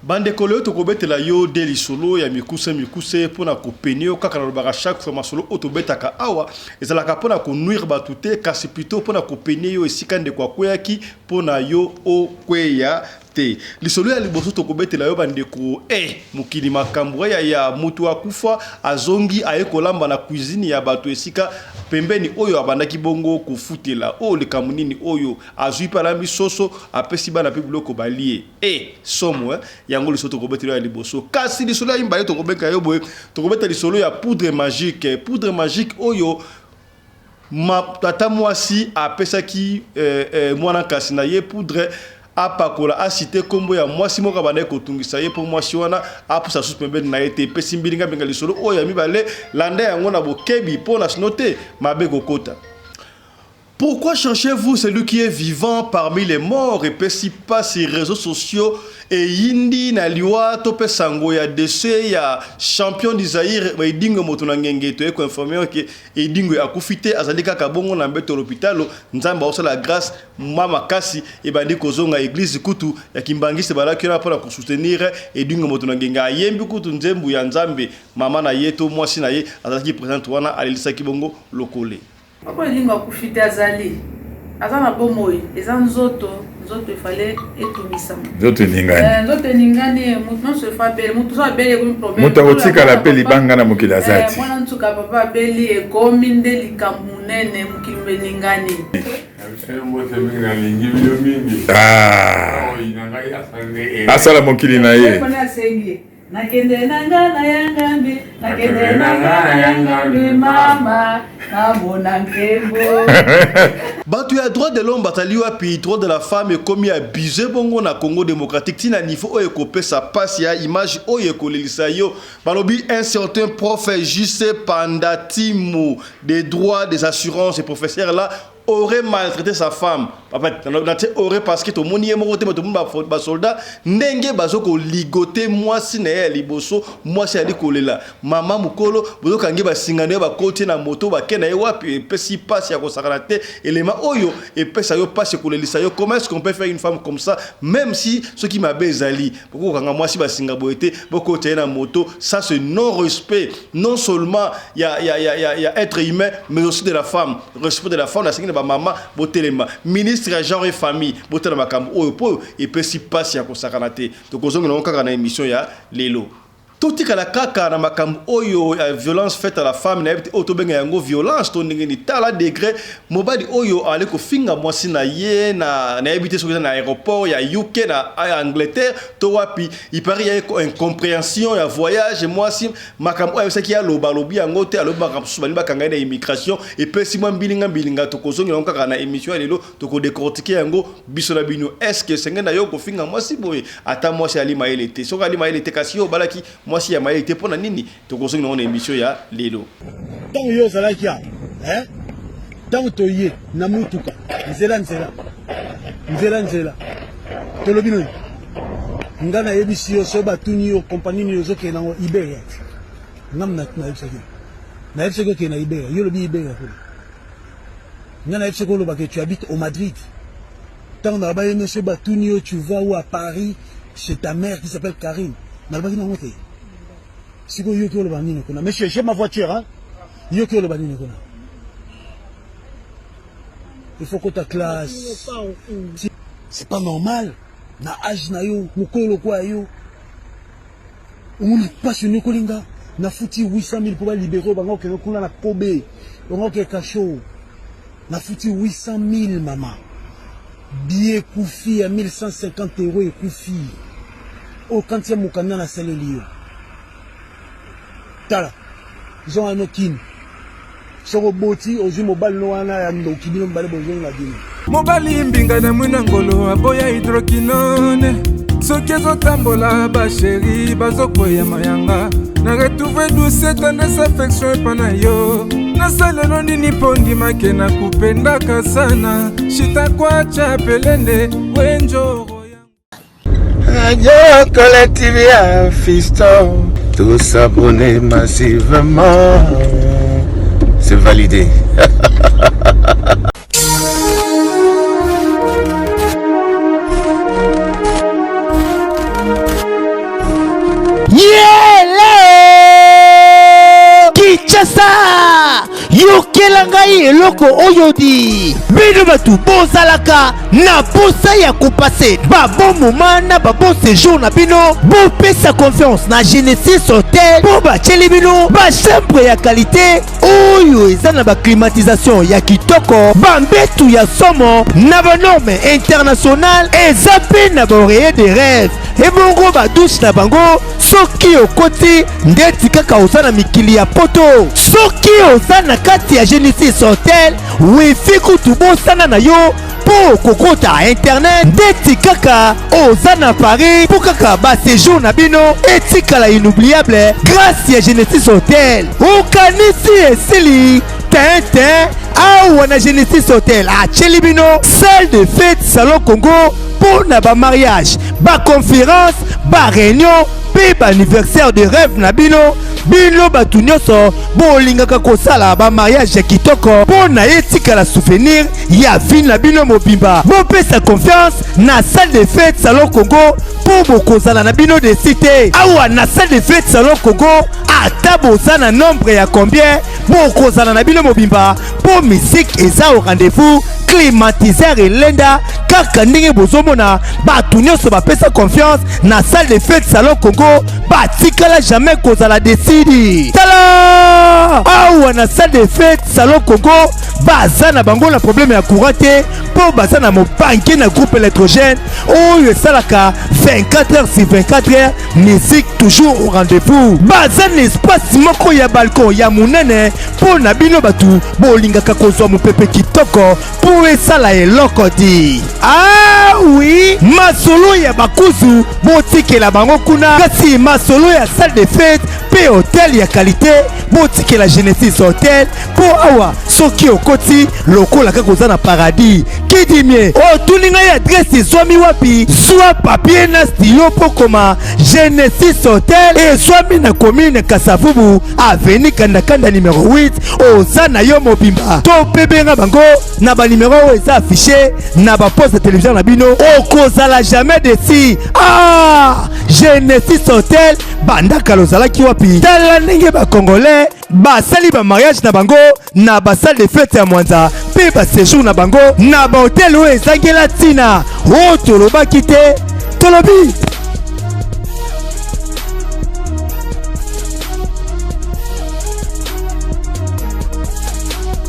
Bandeko lelo tokobetela yo de lisolo ya mikuse mikuse mpo na kopene yo kaka nalobaka chaque fois masolo oyo tobetaka awa ezalaka mpo na konuire bato te kasi plutôt mpo na kopene yo esika ndeko akweyaki mpo na yo okweya te. Lisolo ya liboso tokobetela yo bandeko eh mokili makambo ya ya mutu akufa azongi aye kolamba na cuisine ya bato esika pembeni oyo abandaki bongo kofutela oyo likambo nini oyo azwi mpe alambi soso apesi bana mpe biloko balie eh somo eh yango lisolo tokobetela ya liboso kasi lisolo ya mibale tokobeta yo boye tokobeta lisolo ya poudre magique poudre magique oyo Ma, tata mwasi apesaki eh, eh, mwana nkasi na ye poudre apakola asite nkombo ya mwasi moko abandaki kotungisa ye mpo mwasi wana apusa susu pembeni na ye te. Epesi mbilinga mbinga lisolo oyo ya mibale, landa yango na bokebi mpo na sino te mabe ekokota. Pourquoi cherchez-vous celui qui est vivant parmi les morts? Epesi pasi réseaux sociaux eyindi na liwa to pe sango ya décès ya champion du Zaïre Edingwe moto na ngenge toye ko informer que Edingwe akufi te azali kaka bongo na mbeto lopitalo Nzambe aosala grâce ma makasi ebandi kozonga eglise kutu ya kimbangiste balaki wana pona ko soutenir Edingwe moto na ngenge ayembi kutu nzembu ya Nzambe mama na ye to mwasi na ye azalaki presente wana alelisaki bongo lokole. Papa Elingo akufi te azali aza na bomoi eza nzoto nzoto efale etungisama nzoto eningani eh, nzoto eningani eh, moto nyonso efa abeli moto so abeli ekomi problème moto akotikala mpe libanga na mokili aza eh, ti mwana nsuka papa abeli ekomi nde likambo monene mokili eningani ah. asala mokili na ye Nakende na nga na ya ngambi, nakende na nga na ya ngambi, mama namona nkembo. Bato ya droit de l'homme bazali wapi? Droit de la femme ekomi abuse bongo na Congo démocratique ti na niveau oyo ekopesa pasi ya image oyo ekolelisa yo. Balobi un certain prof JC Pandatimu des droits des assurances et professeur là aurait maltraité sa femme papa natie aurait parce que tomoni ye moko te mais tomoni ba soldat ndenge bazo koligote mwasi na ye ya liboso mwasi ali kolela mama mokolo bozokangi basinga na ye bakoti na moto bake na ye wapi epesi mpasi ya kosakana te elema oyo epesa yo mpasi ekolelisa yo comment est-ce qu'on peut faire une femme comme ça même si soki mabe ezali bokokanga mwasi basinga boye te bokota ye na moto ça c'est non respect non seulement ya, ya, ya, ya, ya être humain mais aussi de la femme respect de la femme nasengi na bamama botelema ministre ya genre et famille botala makambo oyo mpo epesi mpasi ya kosakana te tokozongela yango kaka na émission ya lelo totikala kaka na makambo oyo ya violence faite à la femme nayebi te oyo tobenga yango violence to ndenge nini tala degré mobali oyo ali kofinga mwasi na ye na nayebi te soki eza na aéroport ya UK na Angleterre to wapi il paraît ya incompréhension ya voyage mwasi makambo oyo ayebisaki ye aloba alobi yango te alobi makambo mosusu balingi bakanga ye na immigration epesi mwa mbilinga mbilinga tokozongela yango kaka na émission ya lelo tokodecortike yango biso na bino est-ce esenge na yo kofinga mwasi boye ata mwasi ali mayele te soki ali mayele te kasi yo obalaki mwasi ya mayele te mpo na nini tokozongela yango na émission ya lelo ntango yo ozalaki awa eh? ntango toye na motuka nzela nzela nzela nzela tolobi nini nga nayebisi yo soki batuni yo kompani nini ozokende nango iberia nga nayebisaki yo nayebisaki okende na iberia yo olobi iberia kuna nga nayebisaki oloba ke tu habites au madrid ntango nalobaki yo soki batuni yo tu vas où à paris chez ta mère qui s'appelle karine nalobaki nango te sikoyo yoki oloba nini kuna monsieur j'ai ma voiture hein yoki oloba nini kuna il faut kota classe c'est pas normal na age na yo mokolo lokola yo omoni mpasi onyokoli nga nafuti 800 000 mpo balibere bango okende kuna na kobe bango okende kasho nafuti 800 000 mama billet ekufi ya 1150 euro ekufi oyo kanti ya mokanda nasaleli yo tala zonga no kini soki oboti ozwi mobali no wana ya ndoki bino mibale bozonga bino mobali mbinga na mwina ngolo aboya hydroquinone soki ezotambola basheri bazokweya mayanga na retrouve douce tendresse affection epa na yo nasalelo nini mpo ndimake na kupendaka sana shitakwacha pelende wenjoro Radio Collective ya Fiston, tous abonnés massivement, c'est validé. Kinshasa! Yokela ngai eloko oyo di! Bino bato bozalaka na posa ya kopase ba bon moment na ba bon séjour na bino, bopesa confiance na Genesis Hotel mpo batieli bino ba chambre ya qualité oyo eza na ba climatisation ya kitoko, ba mbetu ya somo na ba norme internationale, eza mpe na ba oreiller de rêve, ebongo ba douche na bango Soki okoti ndeti kaka oza na mikili ya poto. Soki oza na kati ya Genesis Hotel, wifi kutu bosana na yo mpo okokota internet ndeti kaka oza na Paris mpo kaka ba séjour na bino etikala inoubliable grâce ya Genesis Hotel. Okanisi esili tintin awa na Genesis Hotel atieli bino salle de fête salon Congo mpo na ba mariage, ba conférence, ba réunion mpe ba anniversaire de rêve na bino. Bino bato nyonso bolingaka kosala ba mariage ya kitoko mpo na etikala souvenir ya vie na bino mobimba, bopesa confiance na salle de fête salon Congo mpo bokozala na bino desi te. Awa na salle de fête salon Congo, ata boza na nombre ya combien, bokozala na bino mobimba mpo musique eza au rendez-vous, climatiseur elenda kaka ndenge bozomona. Bato nyonso bapesa confiance na salle de fête salon Congo batikala jamais kozala desidi. Tala awa na salle de fête salon Congo, baza na bango na problème ya courant te mpo baza na mobanke na groupe électrogène oyo esalaka 24 heures sur 24 heures, musique toujours au rendez-vous. Baza na espace moko ya balcon ya monene mpo na bino bato bolingaka kozwa mopepe kitoko mpo esala eloko di. Ah oui, masolo ya bakuzu botikela bango kuna, kasi masolo ya salle de fête mpe hotel ya qualité botikela Genesis Hotel, mpo awa soki okoti lokola kaka oza na paradis. Kidimie otuni ngai adresse ezwami wapi? Zwa papier na stylo mpo koma. Genesis Hotel ezwami na commune Kasavubu, avenue Kandakanda numero 8. Oza na yo mobimba to mpe benga bango na banimero oyo eza affiche na baposte ya televizio na bino, okozala jamais desi. Ah, Genesis Hotel, banda kala ozalaki wapi? Tala ndenge bacongolais basali ba mariage na bango na ba salle de fete ya Mwanza mpe ba séjour na bango na ba hotel oyo ezangela ntina. Oyo tolobaki te, tolobi.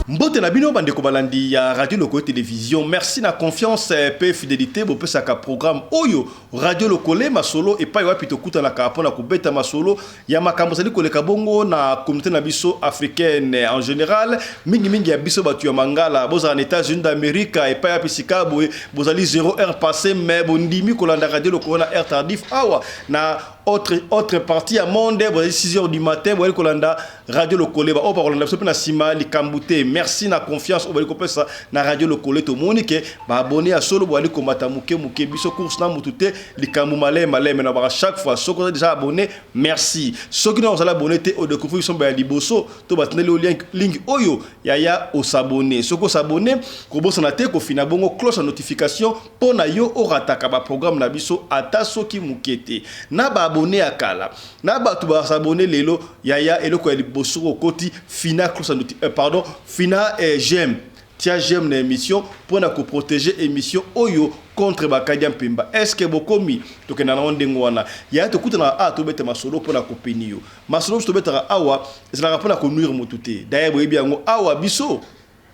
Mbote na bino bandeko balandi ya Radio Lokole Television. Merci na confiance pe fidelité bopesaka programme oyo Radio Lokole masolo, epai wapi tokutanaka mpona kobeta masolo ya makambo ezali koleka bongo na communauté na biso africaine en général, mingimingi ya biso bato ya Mangala. Bozala na États-Unis d'Amérique, epai wapi sika boye bozali 0 heure passé, mais bondimi kolanda Radio Lokole na heure tardif. Awa na autre partie ya monde bozali 6 heures du matin, bozali kolanda Radio Lokole. Baoyo bakolanda biso mpe na nsima, likambo te. Merci na confiance oyo bali kopesa na Radio Lokole. Tomoni ke baabonné ya solo bozali komata moke moke. Biso course na mutu te, likambo maleme maleme. Na baka chaque fois, soki oza déjà abonné, merci. Soki na ozala abonné te, odécouvrir biso ya liboso to batindeli yo link oyo, yaya, osabonné. Soki osabonné, kobosana te kofina bongo cloche ya notification mpo na yo orataka baprogramme na biso ata soki moke te. Na baabonné ya kala na bato basabonné lelo, yaya, eloko ya liboso okoti, fina cloche pardon, fina j'aime, tia j'aime na émission mpona koprotéger émission oyo contre bakadia mpemba. Est ce que bokomi? Tokenda nango ndenge wana, yaya. Tokutanaka awa, tobeta masolo mpona kopeni yo. Masolo biso tobetaka awa ezalaka mpona konuire motu te. Daye boyebi yango, awa biso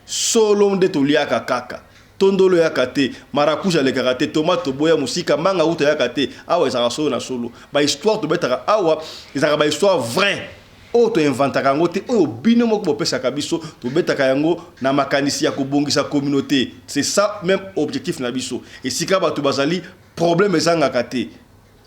solo nde toliaka kaka tondolo yaka te, marakuja alekaka te, tomate toboya mosika, manga uta yaka te. Awa ezalaka solo na solo. Bahistoire tobetaka awa ezalaka bahistoire vrai oyo toinventaka yango te, oyo bino moko bopesaka biso. Tobetaka yango na makanisi ya kobongisa communauté. C'est ça même objectif na biso. Esika bato bazali, problème ezangaka te.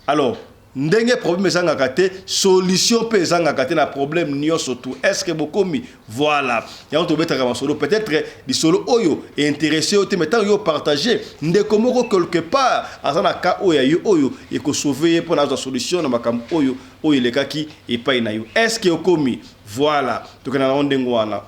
Alors ndenge problème ezangaka te, solution mpe ezangaka te na problème nyonso tout. Est ce que bokomi? Voilà, yango tobetaka masolo. Peut-être lisolo oyo intéressé yo te, mais ntango yo partage, ndeko moko quelque part aza na cas oyo ya yo, oyo ekosauve ye mpo na azwa solution na makambo oyo elekaki epai na yo. Est ce que okomi? Voilà, tokenda nango ndenge wana.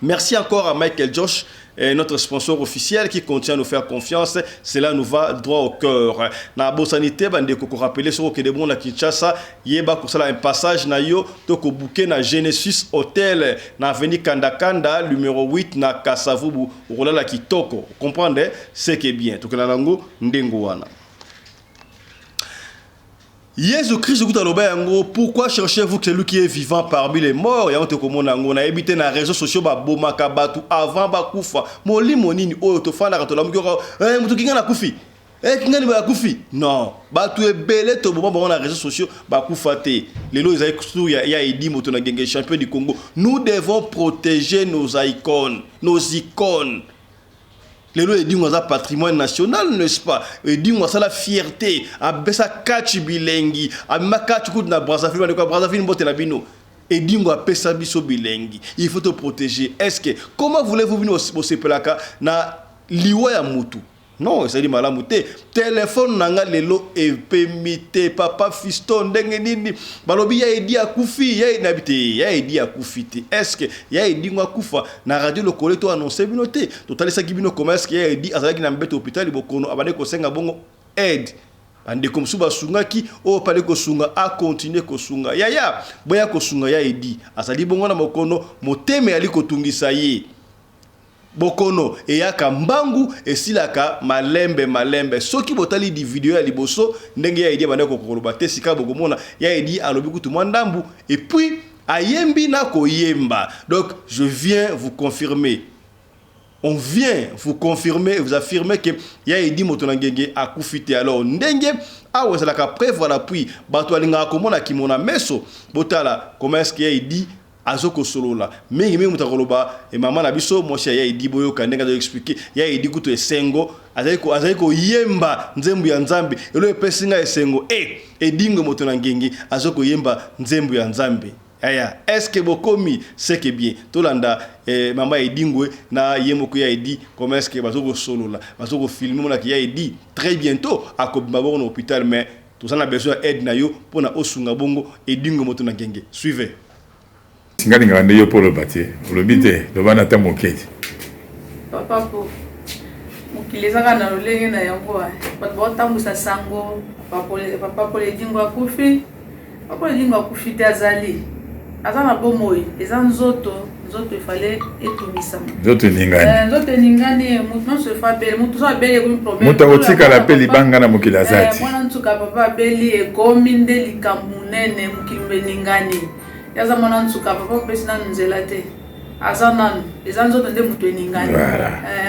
Merci encore à Michael Josh. eh, notre sponsor officiel qui continue à nous faire confiance. Cela nous va droit au cœur. Na bosani te bandeko ko rappeler soki okende bongo na Kinshasa, yeba kosala un passage na yo to ko booker na Genesis Hotel na avenue Kanda Kanda numéro 8 na Kasavubu, okolala kitoko. Comprendre c'est que bien. Tokenda nango ndengo wana. Yesu Christ kutu aloba yango, pourquoi cherchez-vous celui qui est vivant parmi les morts? Yango tokomona yango, nayebi te na réseaux sociaux babomaka bato avant bakufa. Molimo nini oyo tofandaka tolamuki oka eh, moto kinga nakufi eh, kinga ni bakufi? Non, bato ebele toboma bango na réseaux sociaux bakufa te. Lelo ezali sur ya, ya Eddy Moto na Ngenge, champion du Congo. Nous devons protéger nos icônes, nos icônes. Lelo Edingo aza patrimoine national, n'est-ce pas? Edingo asala fierté, apesa catch bilengi, amema catch kutu na Brazzaville. Bandeko ya Brazzaville, mbote na bino. Edingo apesa biso bilengi, il faut te protéger. Est-ce que comment voulez-vous bino bosepelaka na liwa ya mutu? Non, ezali malamu te. Telefone na nga lelo epemi te. Papa Fiston, ndenge nini balobi ya Edi akufi? Ya nayebi te, ya Edi akufi te. Est-ce ya Edingo akufa? Na radio lokole to annonce bino te, totalisaki bino comment est-ce que ya Edi azalaki na mbeto hôpital bokono, abandaki kosenga bongo aide. Bandeko mosusu basungaki, oyo pale kosunga akontinue kosunga. Yaya, boya kosunga ya Edi, azali bongo na mokono, motema eyali kotungisa ye. Bokono eyaka mbangu, esilaka malembe malembe. Soki botali di video ya liboso ndenge ya Edi abandaki kokoloba te, sika bokomona ya Edi alobi kutu mwa ndambu et puis ayembi na koyemba. Donc je viens vous confirmer, on vient vous confirmer et vous affirmer que ya Edi Moto na Ngenge akufi te. Alors ndenge awa ezalaka preuve à l'appui, bato alingaka komona kimona meso. Botala comment est-ce que ya Edi azokosolola mingi mingi. Moto akoloba e mama na biso mwasi ya Edi, boyoka ndenge azoexpliquer ya Edi. Kutu esengo, azali koyemba nzembo ya Nzambe. Elo epesi ngai esengo e Edingo Moto na Ngenge azokoyemba nzembo ya Nzambe. Aya, est-ce que bokomi? C'est que bien. Tolanda eh, mama Edingwe na ye moko ya Edi, comment est-ce que bazokosolola, bazokofilme. Monaki ya Edi très bientôt akobima bongo na hôpital, mais toza na besoin ya aide na yo mpona osunga bongo Edingwe Moto na Ngenge. Suivez. Nga lingaka nde yo mpo oloba te, olobi te, loba na ata moke te. Papa, po mokili eza kaka na lolenge na yango, bato baotambwisa sango papa Paul Edingo akufi. Papa Edingo akufi te, azali, aza na bomoi. Eza nzoto, nzoto efale etungisama. Nzoto eningani. Nzoto eningani. Motu nyonso efa abele, motu so abeli ekomi problème. Moto akotikala mpe libanga na mokili aza ti. Mwana nsuka papa abeli, ekomi nde likambo monene, mokili mbe eningani. Ye aza mwana nsuka papa, opesi nanu nzela te, aza nanu, eza nzoto nde moto eningani.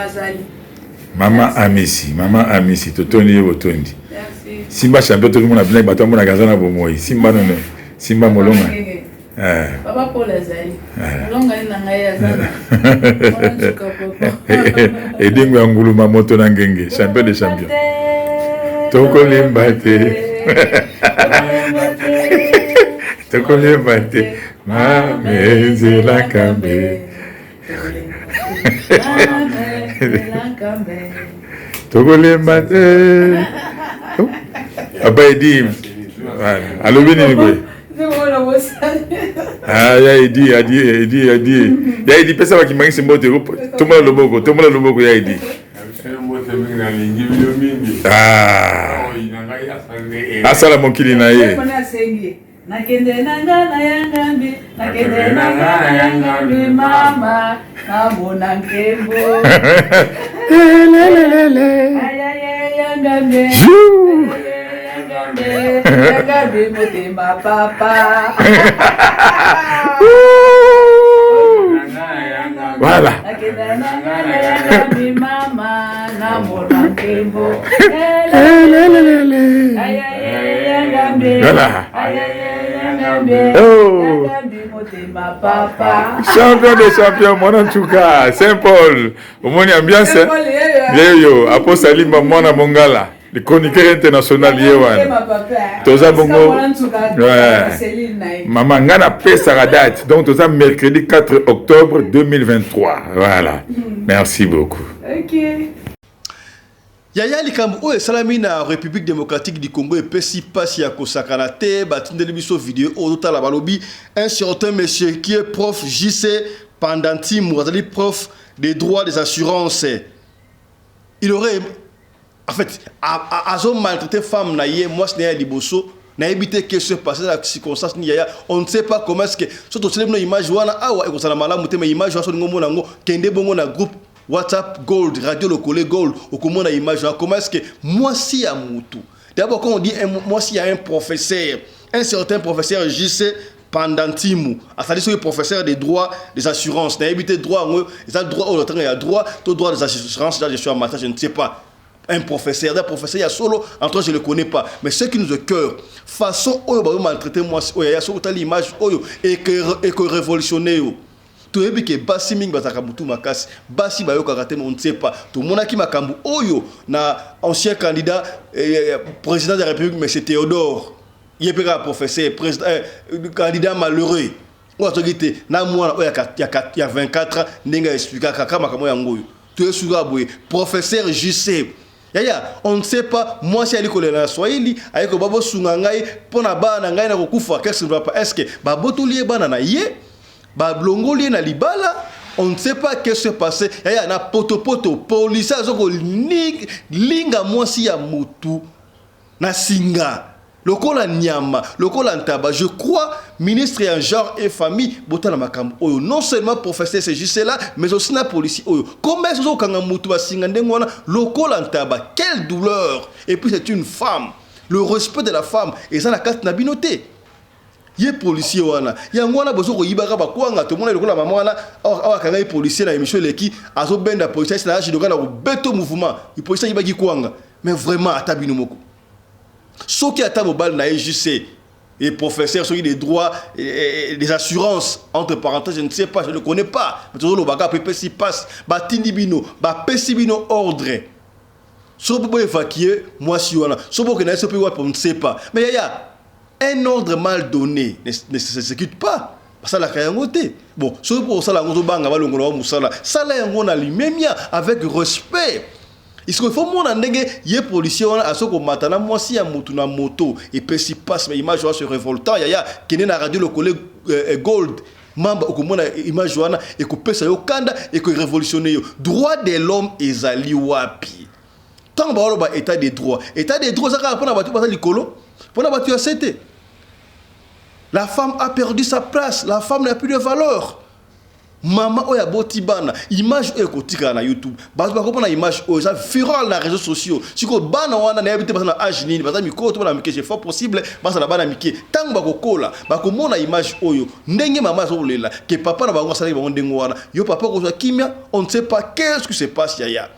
Azali. Mama Amisi, mama Amisi, totondi ye botondi. Simba champion, tozomona bino bato amonaka aza na bomoi. Simba nono, simba molonga. Papa Paul azali molonga ye na ngai, aza mwana nsuka papa. Edingo ya nguluma, moto na ngenge, champion de champion. Tokolemba te, tokolemba te, mame nzela kambe, tokolemba te. Papa Edi alobi nini boye? Ah, ya Edi, adi Edi, adi ya Edi, pesa bakimangisi mbote. Tombola loboko, tombola loboko ya Edi. Ah. Asala mokili na ye. Nakende na nga na ya Ngambi, nakende na nga na ya Ngambi, mama namona nkembo. Ayaye ya Ngambi, ya Ngambi, ya Ngambi, motema papa. Voilà. Nakende na nga na ya Ngambi, mama namona nkembo. Ayaye ya Ngambi. Voilà. Ayaye ya Ngambi. Oh. Ya Ngambi, motema papa. Champion de champion, mwana ntuka Saint Paul, omoni ambiance. Saint Paul, yeyo. Yeyo aposa limba, mwana mongala, le chroniqueur international, ye wana. Toza bongo. Ouais. Mama, nga napesaka date, donc toza mercredi 4 octobre 2023. Voilà, merci beaucoup. Ok. Yaya, likambo oyo esalami na République démocratique du Congo epesi mpasi ya kosakana te. Batindeli biso video oyo totala. Balobi un certain monsieur qui est prof JC. Pandantimu azali prof de droit des assurances. Il aurait en fait azo maltraiter femme na ye, mwasi na ye ya liboso. Nayebi te qu'est-ce qui s'est passé na circonstance nini, yaya. On ne sait pas comment est-ce que so tosali bino image wana awa ekozala malamu te. Mais image wana, so olingi omona yango, kende bongo na groupe WhatsApp Gold, Radio Lokole Gold, okomona image wana. Comment est-ce que mwasi ya mutu, d'abord quand on dit un, mwasi ya un professeur, un certain professeur JC Pandantimu, azali soki professeur de droit des assurances, nayebi te droit yango eza droit oyo ntango ya droit to droit des assurances, là je suis amateur, je ne sais pas. Un professeur, un professeur ya solo, en tout cas je le connais pas. Mais ce qui nous écœure, façon oyo bazo maltraiter mwasi oyo, ya soki otali image oyo eko révolutionner yo. Toyebi ke basi mingi bazalaka motu makasi, basi bayokaka te. Mais on ne sait pas, tomonaki makambo oyo na ancien candidat président de la République, monsieur Théodore. Ye mpe kaka professeur, président, candidat malheureux oyo azoki te na mwana oyo ya 24 ans. Ndenge aexplikaka kaka makambo yango oyo toyesuka boye, professeur JC, yaya, on ne sait pas. Mwasi ali kolela na Swahili, aye koba bosunga ngai mpo na bana na ngai na kokufa. Qu'est-ce que va pas? Est ce que babotoli ye bana na ye, balongoli ye na libala? On ne sait pas qu'est-ce qui s'est passé, yaya. Na potopoto, policier azo kolinga mwasi ya motu na singa lokola nyama, lokola ntaba. Je crois ministre ya Genre et Famille, botala makambo oyo. Non seulement professeur, c'est juste là, mais aussi na policier oyo. Comment est-ce ozokanga motu basinga ndenge wana lokola ntaba? Quelle douleur! Et puis c'est une femme. Le respect de la femme eza na kati na bino te. Ye policier wana, yango wana bozo koyibaka bakwanga. Tomona lokola mama wana awa akanga ye policier na émission eleki, azobenda policier na ajidoka na kobeto mouvement, policier ayibaki kwanga. Mais vraiment, ata bino moko, soki ata mobali na ye JC et professeur soki des droits et des assurances, entre parenthèses, je ne sais pas, je ne le connais pas, mais tozolobaka mpe epesi passe. Batindi bino, bapesi bino ordre soki mpo boévacuer mwasi wana, soki bokende ye so mpe wapi, on ne sait pas. Mais yaya, un ordre mal donné ne s'exécute pas. Basalaka yango te. Bon, soki mpo osala yango, ozobanga balongola wa mosala, sala yango na limemia, avec respect. Il faut mona ndenge ye policier wana azo komata na mwasi ya motu na moto, epesi passe. Mais image wana, c'est révoltant, yaya. Kende na Radio Lokole Gold Mamba, okomona image wana, ekopesa yo kanda, ekorévolutionner yo. Droit de l'homme ezali wapi? Ntango baoloba état de droit, état de droit eza kaka mpona bato baza likolo, mpona bato ya se te. La femme a perdu sa place, la femme n'a plus de valeur. Mama oyo aboti bana, image oyo ekotikala na YouTube, bato bakomona image oyo eza viral na réseaux sociaux. Sikoyo bana wana, nayebi te baza na age nini, baza mikolo to bana mike. C'est fort possible bazala bana mike. Ntango bakokola, bakomona image oyo, ndenge mama azokolela ke papa na bango asalaki bango ndenge wana. Yo papa kozwa kimia? On ne sait pas qu'est-ce qui se passe, yaya.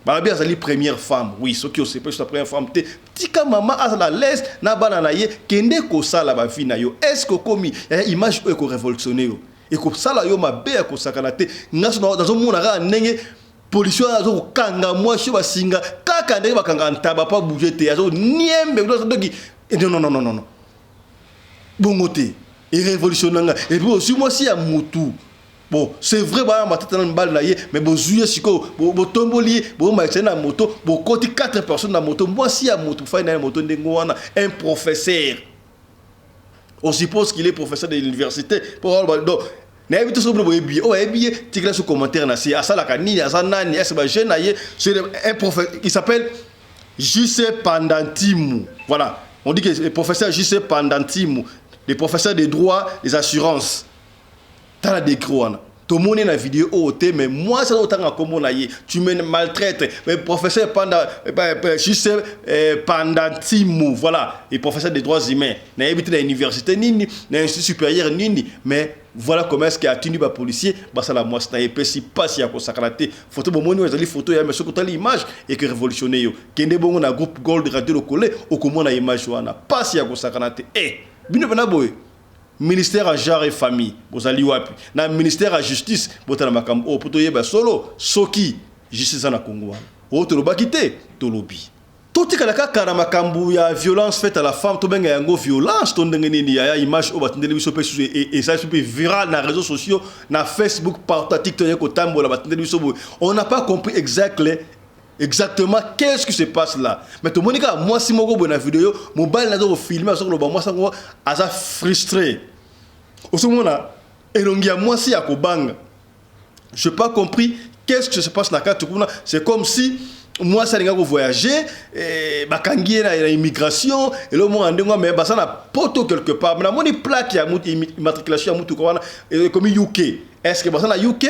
Balobi azali première femme. Oui, soki osepeli sa première femme te, tika mama azala à l'aise na bana na ye, kende kosala bavie na yo. Est ce que okomi, yaya? Image oyo ekorévolutionner yo, ekosala yo mabe ya kosakana te. Nga so nazomona kaka ndenge policier wana azokokanga mwasi oyo basinga kaka ndenge bakanga ntaba pa bouge te, azoniembe doki. Non, non, non, non, non, bongo te, erévolutionne nga. Et puis ozwi mwasi ya motu. Bon, c'est vrai, baya matata na mibali na ye, mais bozwi ye sikoyo, botomboli ye, bomalisa ye na moto, bokoti 4 personnes na moto. Mwasi ya moto fai na ye moto ndenge wana. Un professeur, on suppose qu'il est professeur de l'université. Donc nayebi te soki bino boyebi ye. Oyo ayebi ye, tikela so commentaire na se. Asalaka nini? Aza nani? Ese bajeune na ye? C'est un professeur, il s'appelle JC Pandantimu. Voilà, on dit que le professeur JC Pandantimu, le professeur de droit des assurances. Tala décret wana, tomoni na vidéo oyo te, mais moi ça otanga kombo na ye. Tu me maltraites. Mais professeur Panda JC Pandantimu, voilà, et professeur des droits humains, nayebi te na université nini, na institut supérieur nini, mais voilà comment est-ce que atindi bapolicier basala mwasi na ye. Epesi mpasi ya kosakana te. Photo bomoni oyo ezali photo ya, mais soki otali image, eke révolutionne yo. Kende bongo na groupe Gold, Radio Lokole, okomona image wana, mpasi ya kosakana te. E bino mpena boye, ministère ya Genre et Famille, bozali wapi? Na ministère ya Justice, botala makambo oyo po toyeba solo soki justice eza na Kongo wana oyo tolobaki te. Tolobi totikala kaka na makambo ya violence faite à la femme. Tobenga yango violence to ndenge nini, yaya? Image oyo batindeli biso mpe susu ezali so mpe viral na réseaux sociaux, na Facebook, partout, TikTok, ye kotambola. Batindeli biso boye, on n'a pas compris exactement qu'est-ce qui se passe là, mais tomoni kaka mwasi moko boye na video, mobali naza kofilmer, aza koloba. Mwasi yango aza frustré, ozomona elongi ya mwasi ya kobanga. Je pas compris qu'est-ce que se passe na kati kuna. C'est comme si mwasi alinga kovoyager, eh, bakangi ye na immigration, elo moko ndenge wana, mais baza na poto quelque part. Mais namoni plaque ya immatriculation ya mutuka wana ekomi UK. Est ce que baza na UK,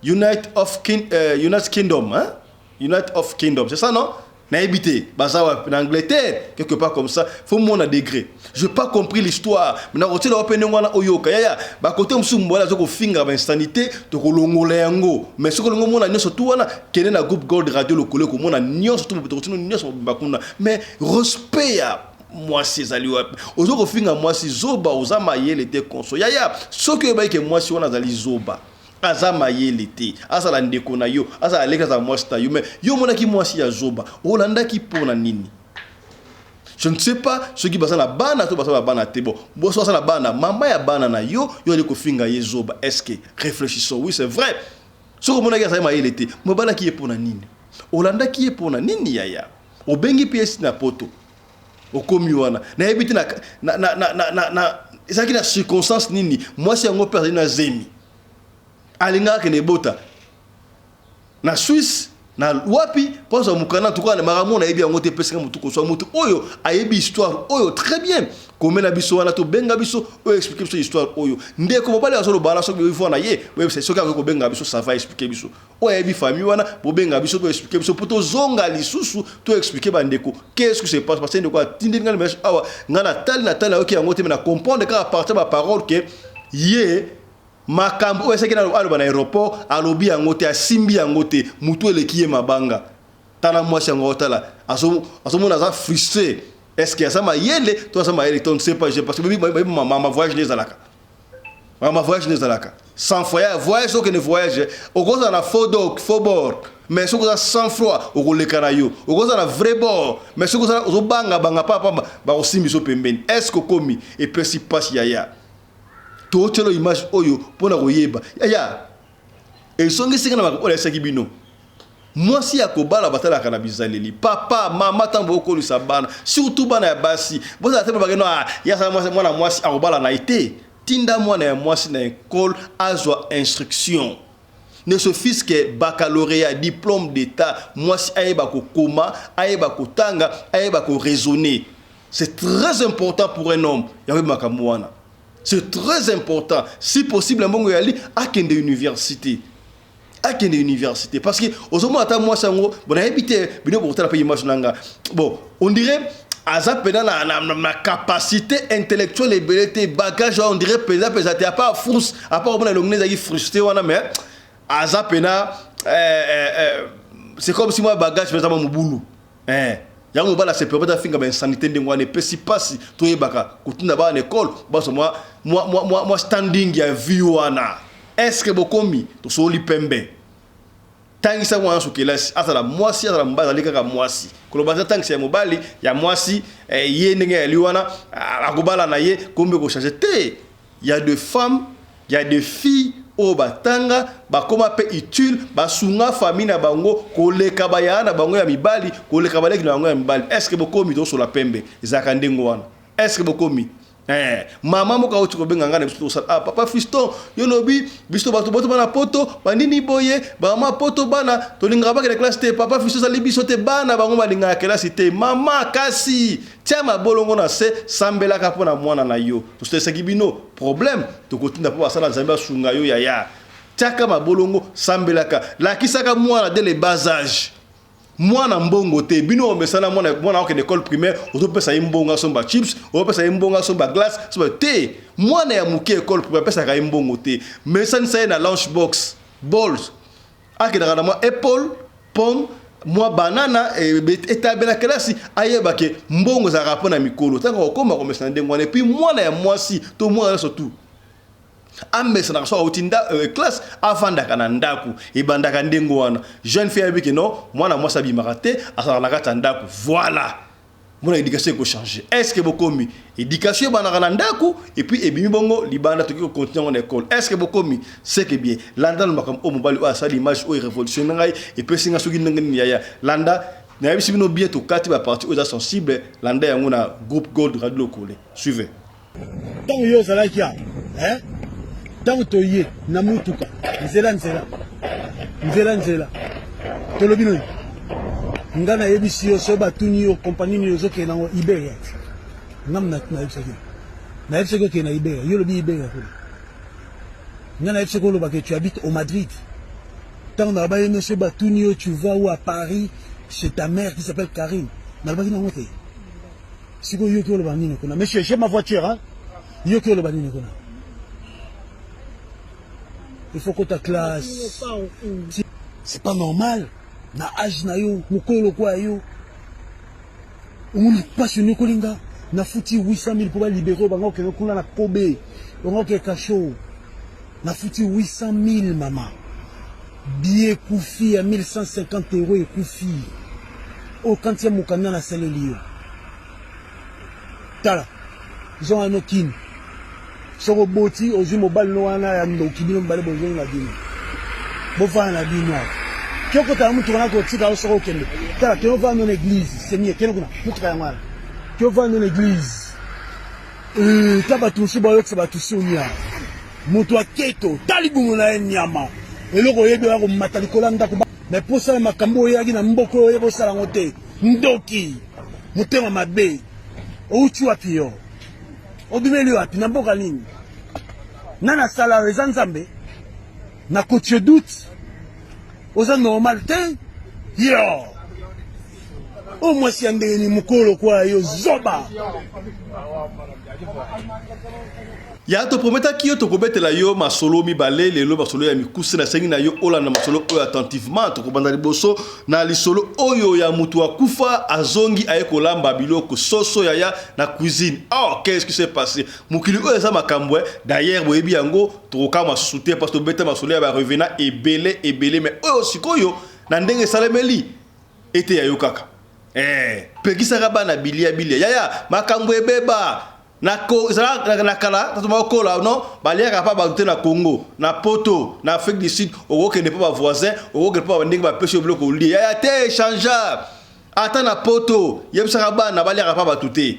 United Kingdom, hein? United of Kingdom, c'est ça, non? Nayebi te baza wapi, na Angleterre, quelque part comme ça. Faut mona degré, je pas compris l'histoire. Mais nakotiela wa mpe ndenge wana oyoka yaya bakote mosusu mobali aza kofinga bainsanité, tokolongola yango. Mais soki olingo omona nyonso tu wana, kende na groupe Gold Radio Lokolo, ekomona nyonso tu, tokotino nyonso mobimba kuna. Mais respect ya mwasi ezali wapi? Oza kofinga mwasi zoba, oza mayele te. Konso yaya, soki oyebaki ke mwasi wana azali zoba, aza mayele te, azala ndeko na yo, azala leki, azala mwasi na yo, mais yo omonaki mwasi ya zoba, olandaki mpo na nini? Je ne sais pas soki baza na bana to baza na bana te. Bon, boso baza na bana, mama ya bana na yo, yo ali kofinga ye zoba. Est ce que, réfléchissons, oui, c'est vrai, soki omonaki azali mayele te, mobalaki ye mpo na nini? Olandaki ye mpo na nini yaya? Obengi mpe esi na poto, okomi wana, nayebi te na ezalaki na circonstance nini. Mwasi yango mpe azali na zemi, alingaka kende ebota na Suisse na wapi mpo azwa mokanda. Tuka makambo nayebi yango te. Epesinga motu kozwa motu oyo ayebi histoire oyo très bien, komela biso wana, tobenga biso oyo, explique biso histoire oyo. Ndeko mobali azoloba wana, soki boyebi na ye, boyebisa soki akoki kobenga biso, ça va expliquer biso. Oyo ayebi famille wana, bobenga biso to explique biso, mpo tozonga lisusu to explique bandeko qu'est-ce que se passe. Parce que ndeko atindeli ngai message awa, ngai natali, natali, nayoki yango te, mais na comprendre kaka partir baparole ke ye makambo oyo esaki aloba na aéroport, alobi yango te, asimbi yango te, mutu eleki ye mabanga. Tala mwasi yango, otala, azomona aza frustré. Est ce que aza mayele to aza mayele te? On ne sait pas, parce que mama voyage nde ezalaka, mama voyage nde ezalaka sans foyer voyage. Okende voyage, okozala na faux doc, faux bord, mais soki oza sans froid, okoleka na yo. Okozala na vrai bord, mais soki ozobangabanga pamba, bakosimbi biso pembeni. Est ce que okomi? Epesi mpasi yaya. Totielo image oyo mpona koyeba yaya, ezongisika na makambo oyo ayesaki bino. Mwasi ya kobala, batalaka na bizaleli. Papa, mama, ntango bokolisa bana, surtout bana ya basi, bozala te bakeno ye asala mwana mwasi akobala na ye te. Tinda mwana ya mwasi na ekole, azwa instruction, ne suffit que baccalauréat, diplôme d'état. Mwasi ayeba kokoma, ayeba kotanga, ayeba koraisonner, c'est très important pour un homme. Yango makambo wana, c'est très important. Si possible, mbongo yali, akende université, akende université, parce que ozomona ata mwasi yango, bon, nayebi te, bino bokotala mpe image na nga. Bon, on dirait aza mpenza na capacité intellectuelle ebele te, bagage on dirait mpenza mpenza te, à part force, à part omona elongi ezalaki frustré wana, mais aza mpenza, c'est comme si mwa bagage mpenza mwa mobulu, eh. Yango mobali ase permettre afinga bainsanité ndenge wana, epesi mpasi. Toyebaka kotinda bana na ekole, bazwa mwa standing ya vie wana. Est ce que bokomi? Tosoli pembe. Tangisa mwana nyonso kelasi, azala mwasi, azala mobali, azali kaka mwasi. Koloba aza tangisa ya mobali, ya mwasi, ye ndenge yali wana, akobala na ye, kombe kochange te. Ya de femmes, ya de filles oyo batanga, bakóma mpe utile, basunga famille na bango koleka bayaya na bango ya mibali, koleka baleki na bango ya mibali. Est ce que bokomi? Tosola pembe, ezalaka ndenge wana. Est ce que bokomi? Mama moko auti kobenga ngai na biso, tosala: "Ah, papa Fiston, yo lobi biso bato boto bana poto banini boye, bamama poto, bana tolingaka bakende classe te. Papa Fiston, ezali biso te, bana bango balingaka kelasi te." Mama, kasi tia mabolongo na se, sambelaka mpo na mwana na yo. Tosesaki bino problème, tokotinda mpo basala. Nzambe asunga yo yaya. Tiaka mabolongo, sambelaka, lakisaka mwana dès le bas âge. Mwana mbongo te, bino omesana mwana, mwana akokende école primaire, ozopesa ye mbongo asomba chips, ozopesa ye mbongo asomba glace, asomba te. Mwana ya moke, école primaire, apesaka ye mbongo te. Mesanisa ye na lunch box balls, akendaka na mwa apple, pomme, mwa banana etabe na kelasi, ayeba ke mbongo ezalaka mpo na mikolo. Ntango akokoma, komesana ndenge wana. Et puis mwana ya mwasi to mwana nyonso tu amesanaka, so auti classe, avandaka na ndako. Ebandaka ndenge wana. Jeune fille ayebi ke non, mwana mwasi abimaka te, azalaka na kati ya ndako. Voilà, mona éducation ekochange. Est ce que bokomi? Éducation ebandaka na ndako et puis ebimi bongo libanda, tokoki kocontinue yango na école. Est ce que bokomi? C'est que bien. Landa na makambo oyo mobali oyo asali, image oyo révolution na ngai, epesi nga soki ndenge nini yaya. Landa, nayebisi bino bien, tokati bapartie oyo eza sensible. Landa yango na groupe Gold Radio Lokole, suivez. Ntango yo ozalaki awa, ntango toye na mutuka, nzela nzela. Nzela nzela. Tolobi nini? Nga nayebisi yo soki batuni yo compagnie nini ozokende nango Iberia. Nga nayebisaki yo. Nayebisaki okende na Iberia. Yo olobi Iberia kuna. Nga nayebisaki oloba que tu habites au Madrid. Tango nalobaki no soki batuni yo tu vas où à Paris chez ta mère qui s'appelle Karine. Nalobaki nango te. Sikoyo yoki oloba nini kuna? Monsieur, j'ai ma voiture hein. Yoki oloba nini kuna? Il faut kota classe. C'est pas normal. Na âge na yo, mokolo lokola yo. Omoni mpasi onyokoli nga. Nafuti 800 000 mpo balibere bango okende kuna na Kobe. Bango okende kasho. Nafuti 800 000 mama. Billet ekufi ya 1150 euros ekufi. Okanti ya mokanda nasaleli yo. Tala zonga no kin soki oboti ozwi mobali no wana ya ndoki bino mibale bozongi na bino bofanda na bino awa ke okota na motuka na kotika yo soki okende tala kende ovanda no na eglise c'est mieux kende kuna motuka yango wana ke ovanda no na eglise euh, ta bato mosusu bayokisa bato soni awa moto ya keto ta libumu na ye nyama eloko oyebi oya komata likolo ya ndako me mposala makambo oyaki na mboka oyo oyebi osala yango te ndoki motema mabe outi wapi yo obimeli wapi na mboka nini nani asala yo eza nzambe na kotie doute oza normal te yo oyo mwasi ya ndenge nini mokolo lokola yo zoba Ya toprometaki yo tokobetela yo masolo mibale lelo, masolo ya mikuse. Nasengi na yo olanda masolo oyo attentivement. Tokobanda liboso na lisolo oyo ya mutu akufa azongi aye kolamba biloko soso yaya na cuisine. Oh, qu'est-ce qui s'est passé? Mokili oyo eza makambo eh. D'ailleurs boyebi yango, tokokamwa susu te parce que tobeta masolo ya ba revenants ebele ebele, mais oyo sikoyo na ndenge esalemeli eteya yo kaka. Eh, pekisaka bana bilia bilia yaya, makambo ebeba. Na ko ezala na, na kala tata bakola non baliaka pa bato te na Congo na poto na Afrique du Sud okokende pa ba voisin okokende pa ndenge bapesi yo biloko olie yaya te echangea ata na poto yebisaka bana baliaka pa bato te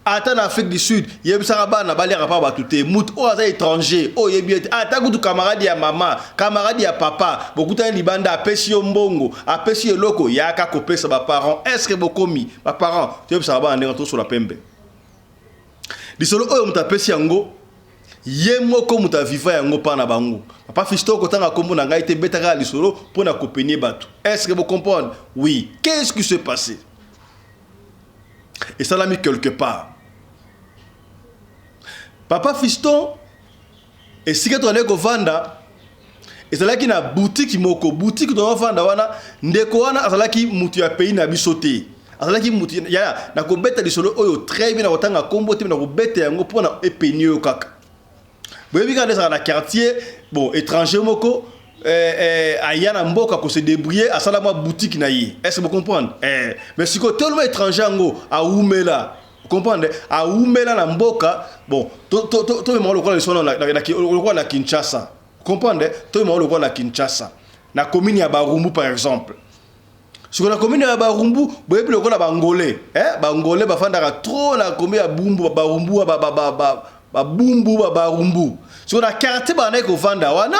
ata na Afrique du Sud yebisaka bana baliaka pa bato te moto oyo aza étranger oyo oyebi ete ata kutu camarade ya mama camarade ya papa bokutani libanda apesi yo mbongo apesi yo eloko yaka kopesa ba parents est ce que bokomi ba parents toyebisaka bana ndenge tosola pembe Lisolo oyo moto apesi yango ye moko moto aviva yango mpa na bango. Papa Fiston kotanga kombo na ngai te beta kaka lisolo mpo na kopenie bato. Est-ce que vous comprenez? Oui. Qu'est-ce qui s'est passé? Esalami quelque part. Papa Fiston Esika tozalaki kovanda ezalaki na boutique moko, boutique tozalaki wana, ndeko wana azalaki mutu ya pays na biso te. Azalaki mutu ya na kobeta lisolo oyo très bien na kotanga kombo te na kobeta yango pona epeni yo kaka. Boyebi kaka ezalaka na quartier, bon étranger moko eh, eh, aya na mboka ko se débrouiller asala mwa boutique na ye. Est-ce que vous comprenez? Eh, mais sikoyo tellement étranger yango awumela comprendre awumela na mboka bon tomema lokola lisolo lokola na Kinshasa comprendre tomema lokola na Kinshasa na commune ya Barumbu par exemple sikoyo na commune ya Barumbu boyebi lokola bangolais eh bangolais bafandaka trop na commune ya Bumbu Barumbu ba ba ba babumbu ba Barumbu sikoyo na quartier bandaki kovanda wana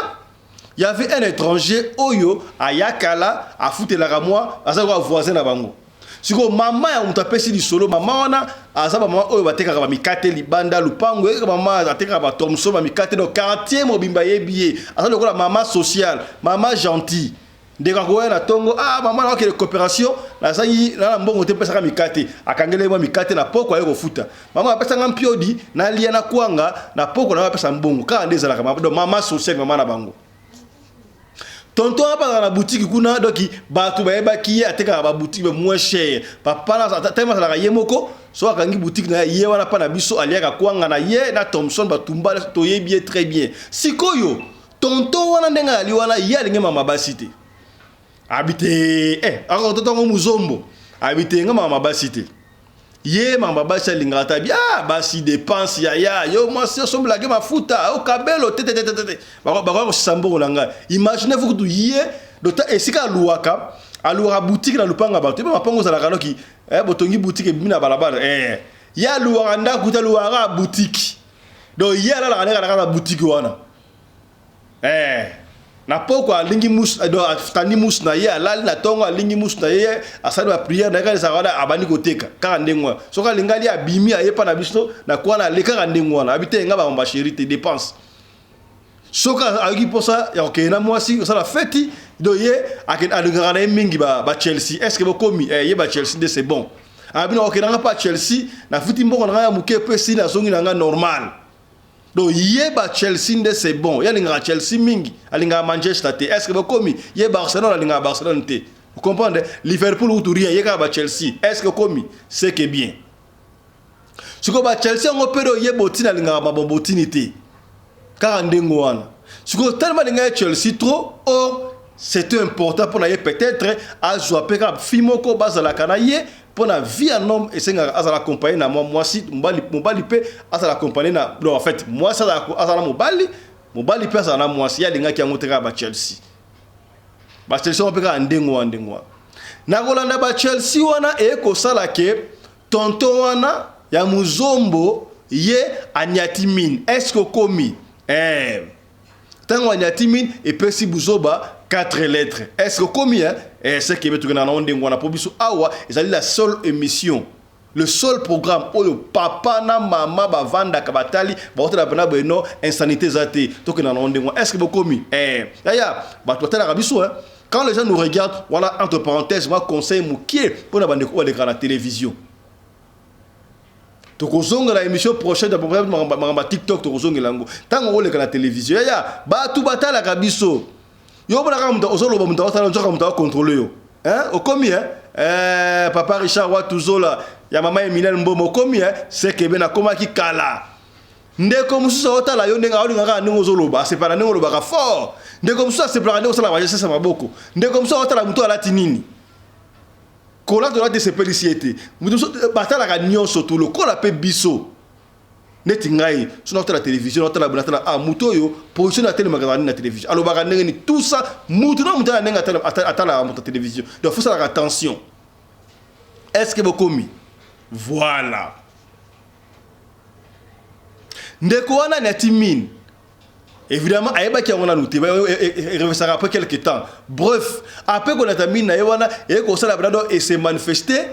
y avait un étranger oyo ayakala afutelaka mwa aza lokola voisin na bango Sikoyo mama ya moto apesi lisolo, mama wana aza ba mama oyo batekaka ba mikate libanda lupango, eyaka mama atekaka ba thomson ba mikate, donc quartier mobimba yebi ye, aza lokola mama sociale, mama gentil. Ndeko akoya na tongo, ah mama na okende coopération, nazangi na mbongo te pesaka mikate, akangeli mwa mikate na poko aye kofuta. Mama apesa nga mpiodi, nalia na kwanga, na poko na apesa mbongo. Kaka nde ezalaka, donc mama sociale mama na bango. Tonton wana azalaka na boutique kuna donc bato bayebaki ye atekaka ba boutique moins cher. Papa na tellement azalaka ye moko so akangi boutique na ye wana pa na biso aliaka kwanga na ye na Thomson batumba toyebi ye très bien. Sikoyo tonton wana ndenge azali wana ye alingi mama basi te. Abite eh ako tonton ngo muzombo. Abite nga mama basi te. Ye mama basi alingaka ta bi ah basi dépense ya ya yo mwasi osombelaki mafuta o kabelo te te te te te bakoya kosisa mbongo na ngai. Imaginez vous kutu ye dota esika aluwaka aluwaka boutique na lupanga bato ebe mapango ozalaka noki eh, botongi boutique ebimi na balabala eh. Ye aluwaka ndako te aluwaka boutique donc ye alalaka ndenge alaka na boutique wana eh. Na pokwa alingi mousse, donc atandi mousse na ye, alali na tongo alingi mousse na ye, asali ba prière na ye kaka ezalaka wana, abandi koteka kaka ndenge wana. Soki alingi alia, abimi aye pa na biso na kwana, ale kaka ndenge wana, abi te nga ba ba chérie te dépense. Soki ayoki mposa ya kokende na mwasi kosala feti, donc ye alingaka na ye mingi ba Chelsea. Est ce que bokomi? Eh, ye ba Chelsea nde c'est bon. Abi na kokende nga pa Chelsea, nafuti mbongo na ngai ya moke, mpe si nazongi na ngai normal. Donc ye ba Chelsea nde c'est bon. Ye alingaka Chelsea mingi, alingaka Manchester te. Est ce que bokomi? Ye Barcelone, alingaka Barcelone te. Vous comprenez? Liverpool ou rien, ye kaka ba Chelsea. Est ce que okomi? C'est que bien. Sikoyo ba Chelsea yango mpe oyo ye botini, alingaka mabobotini te, kaka ndenge wana. Sikoyo tellement alingaka ye Chelsea trop, or c'était important mpona ye peut-être azwa mpe kaka fille moko bazalaka na ye, mpo na vie ya homme esengaka azala accompagné na mwa mwasi, mobali mpe azala accompagné na, non, en fait mwasi azala na mobali, mobali mpe azala na mwasi. Ye alingaki yango te, kaka ba Chelsea. Ba Chelsea wana mpe kaka ndenge wana, ndenge wana nakolanda ba Chelsea wana eye kosala ke tonton wana ya muzombo ye anyati mine. Est ce que okomi? Eh. Ntango anyati mine, epesi buzoba 4 lettres. Est ce que okomi? Hein? Eh, c'est que tokenda nango ndenge wana, mpo biso awa ezali la seule émission, le seul programme oyo papa na mama bavandaka, batali, baotala mpena boye. No insanité eza te, tokenda nango ndenge wana. Est ce que bokomi? Eh, yaya, bato batalaka biso, hein? Quand les gens nous regardent, voilà, entre parenthèses, moi conseil mokie mpona bandeko oyo balekaka na télévision. Tokozongela émission prochaine, makambo ya TikTok tokozongela yango. Ntango oleka na télévision, yaya, bato batalaka biso. Yo omona kaka moto ozoloba, moto aotala, nzoka moto akontrole yo. Hein? Okomi, hein? Eh, papa Richard Watuzola ya mama Emilienne Mboma, okomi, hein? Sekebe nakomaki kala. Ndeko mosusu aotala yo ndenge aolinga kaka ndenge ozoloba, asepela ndenge olobaka fort. Ndeko mosusu asepelaka ndenge osalaka bagestes ya maboko. Ndeko mosusu aotala motu alati nini, kolata olati esepelisi ye te. Moto mosusu batalaka nyonso tu lokola mpe biso. Neti ngai so naotala télévision, naotala, natala: ah, motu oyo position atelemaka nini na télévision, alobaka ndenge nini, tout ça. Mutu na mutu ala ndenge atalaka moto ya télévision. Donc fosalaka attention. Est ce que bokomi? Voilà, ndeko wana nati mine, évidemment ayebaki yango nanu te, erevesaka après quelque temps. Bref, après kolata mine na ye wana, eye kosala bana et se manifester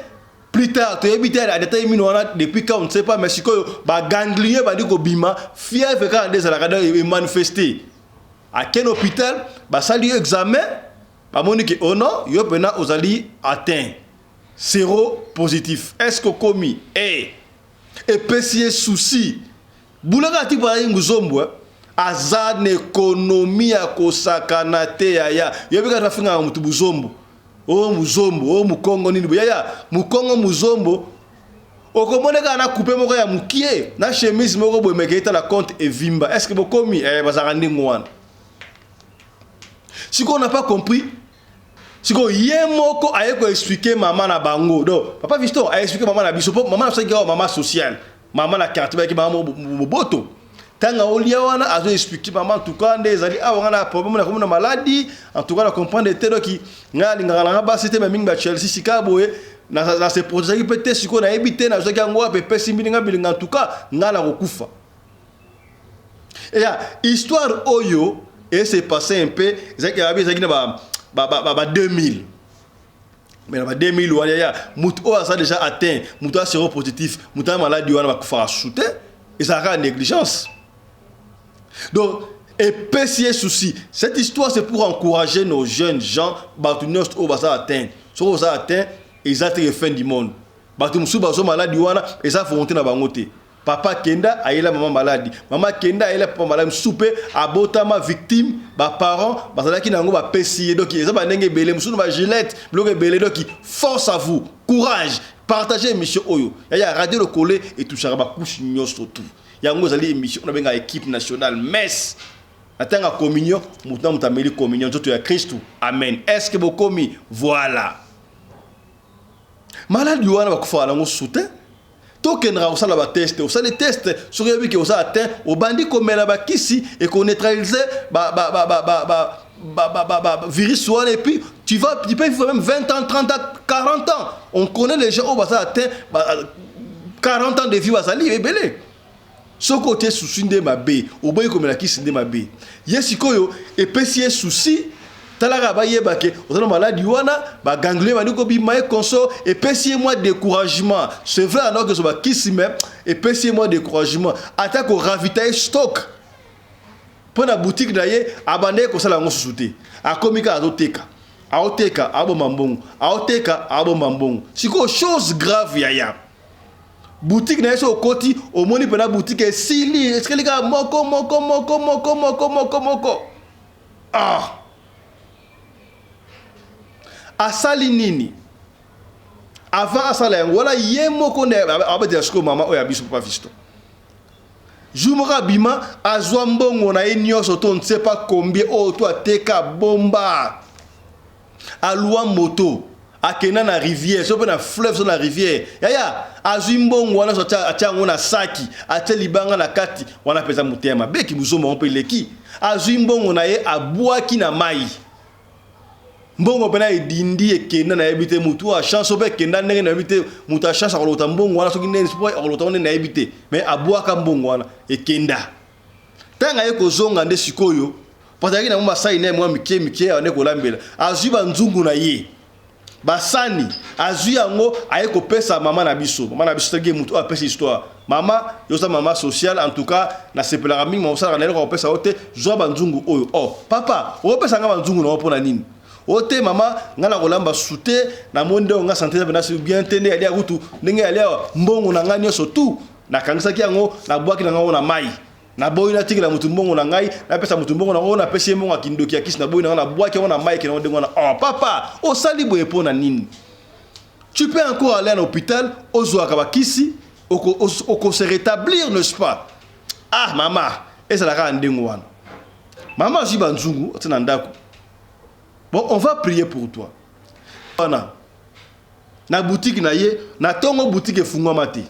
plus tard. Toyebi te adata ye mine wana depuis quand, on ne sait pas, mais sikoyo baganglions bandi kobima, fièvre kaka nde ezalaka, donc emanifeste. Akende hôpital, basali yo examen, bamoni ke oh non, yo mpena ozali atteint, séro positif. Est ce que okomi? E epesi ye souci bulaka ati bazali nguzombo aza na économie ya kosakana te. Yaya, yoyebi kaka bafingaka motu buzombo, o muzombo, o mukongo nini. Yaya, mukongo, muzombo, okomona kaka na coupe moko ya mokie na chemise moko boye, meke etala compte evimba. Est ce que bokomi? Eh, bazalaka ndenge wana. Sikoyo on n'a pas compris. Sikoyo ye moko aye koexpliquer mama na bango. Donc papa Fiston aexpliquer mama na biso, mpo mama na biso ayaki awa mama sociale, mama na quartier, bayaki mama moboto. Ntango olia wana, azo expliquer mama: en tout cas nde ezali awa, nga na problème, na komona maladie, en tout cas na comprendre te. Donc ngai alingaka nanga basi te, mais mingi ba Chelsea. Sika boye na se protégeaki mpe te. Sikoyo nayebi te nazwaki yango wapi, epesi mbilinga bilinga. En tout cas ngai nakokufa. Eya histoire oyo ese passé un peu, ezalaki na ba 2000, mais na ba 2000 wana, ya motu oyo aza déjà atteint, motu aza séropositif, motu aza maladie wana, bakufaka su te, ezalaka négligence. Donc epesi ye souci. Cette histoire, c'est pour encourager nos jeunes gens, bato nyonso oyo baza atteint. Soki oza atteint, eza te fin du monde. Bato mosusu bazwa maladie wana, eza volonté na bango te. Papa kenda ayela mama maladie, mama kenda ayela papa maladie, mosusu mpe abotama victime, baparent bazalaki na yango, bapesi ye. Donc eza bandenge ebele, mosusu na bagilete, biloko ebele. Donc force à vous, courage. Partagez émission oyo yaya. Radio Lokole etouchaka bacouches nyonso tout. Yango ezali émission oyo nabengaka équipe nationale messe na ntango ya communion. Motu na moto ameli communion, nzoto ya Kristu, amen. Est ce que bokomi? Voilà, maladie wana bakufaka nango su te. Tokendaka kosala batest. Osali test, soki oyebi ke oza atteint, obandi komela bakisi ekoneutralize virus wana, et puis tu peux vivre même 20 ans, 30 ans, 40 ans. On connaît les gens oyo baza atteint, 40 ans de vie, bazali ebele. Soki otie souci nde mabe, oboyi komela kisi nde mabe. Ye sikoyo epesi ye souci, tala kaka bayeba ke oza na maladi wana, ba ganglions ebandi kobima ye consort, epesi ye mwa decouragement. C'est vrai alors que ba kisi mais epesi ye mwa decouragement. Ata ko ravitailler stock mpo na boutique na ye abandaki kosala yango susu te. Akomi kaka azoteka. Aoteka, aboma mbongo. Aoteka, aboma mbongo. Sikoyo chose grave yaya. Boutique na ye soki okoti omoni pena boutique esili etikali kaka moko moko moko moko moko moko moko ah asali nini avant asala yango wana ye moko nde abetela sikoyo mama oyo ya biso papa fiston jour moko abima azwa mbongo na ye nyonso to nse pa combien oyo to ateka bomba alua moto akenda na rivière so mpe na fleuve so na rivière yaya azwi mbongo wana so atia yango na saki atie libanga na kati wana mpenza motema mabe kibuzomba yango mpe eleki azwi mbongo na ye abwaki na mai mbongo mpena edindi ekenda nayebi te motu ya chance mpe ekenda ndenge nayebi te moto ya chance akolota mbongo wana soki ndenge akolota ngo ndenge nayebi te mais abwaka mbongo wana ekenda ntango aye kozonga nde sikoyo Po azalaki na mwa basani na ye mwa mike mike abandaki kolambela. Azwi banzungu na ye, basani, azwi yango aye kopesa mama na biso. Mama na biso soki moto oyo apesi histoire. Mama, yo oza mama sociale, en tout cas nasepelaka mingi mama osalaka na eloko ya kopesa yo te, zwa banzungu oyo. Oh, papa, okopesa nga banzungu na yo mpo na nini? O te mama, nga nakolamba su te, namoni ndenge nga sante eza mpenza bien te, nde alia kutu ndenge alia mbongo na nga nyonso tout nakangisaki yango, nabwaki na nga yango na mayi. Naboyi natikela mutu mbongo na ngai, napesa mutu mbongo na oyo napesi ye mbongo ya kindoki ya kisi naboyi na ngai nabwaki yango na mai ekende ndenge wana. Oh papa, osali boye mpo na nini? Tu peux encore aller à l'hôpital, ozwaka bakisi, oko, oko se rétablir, n'est-ce pas? Ah mama, ezala kaka ndenge wana. Mama azwi banzungu atie na ndako. Bon, on va prier pour toi. Wana na boutique na ye na tongo boutique efungwama te.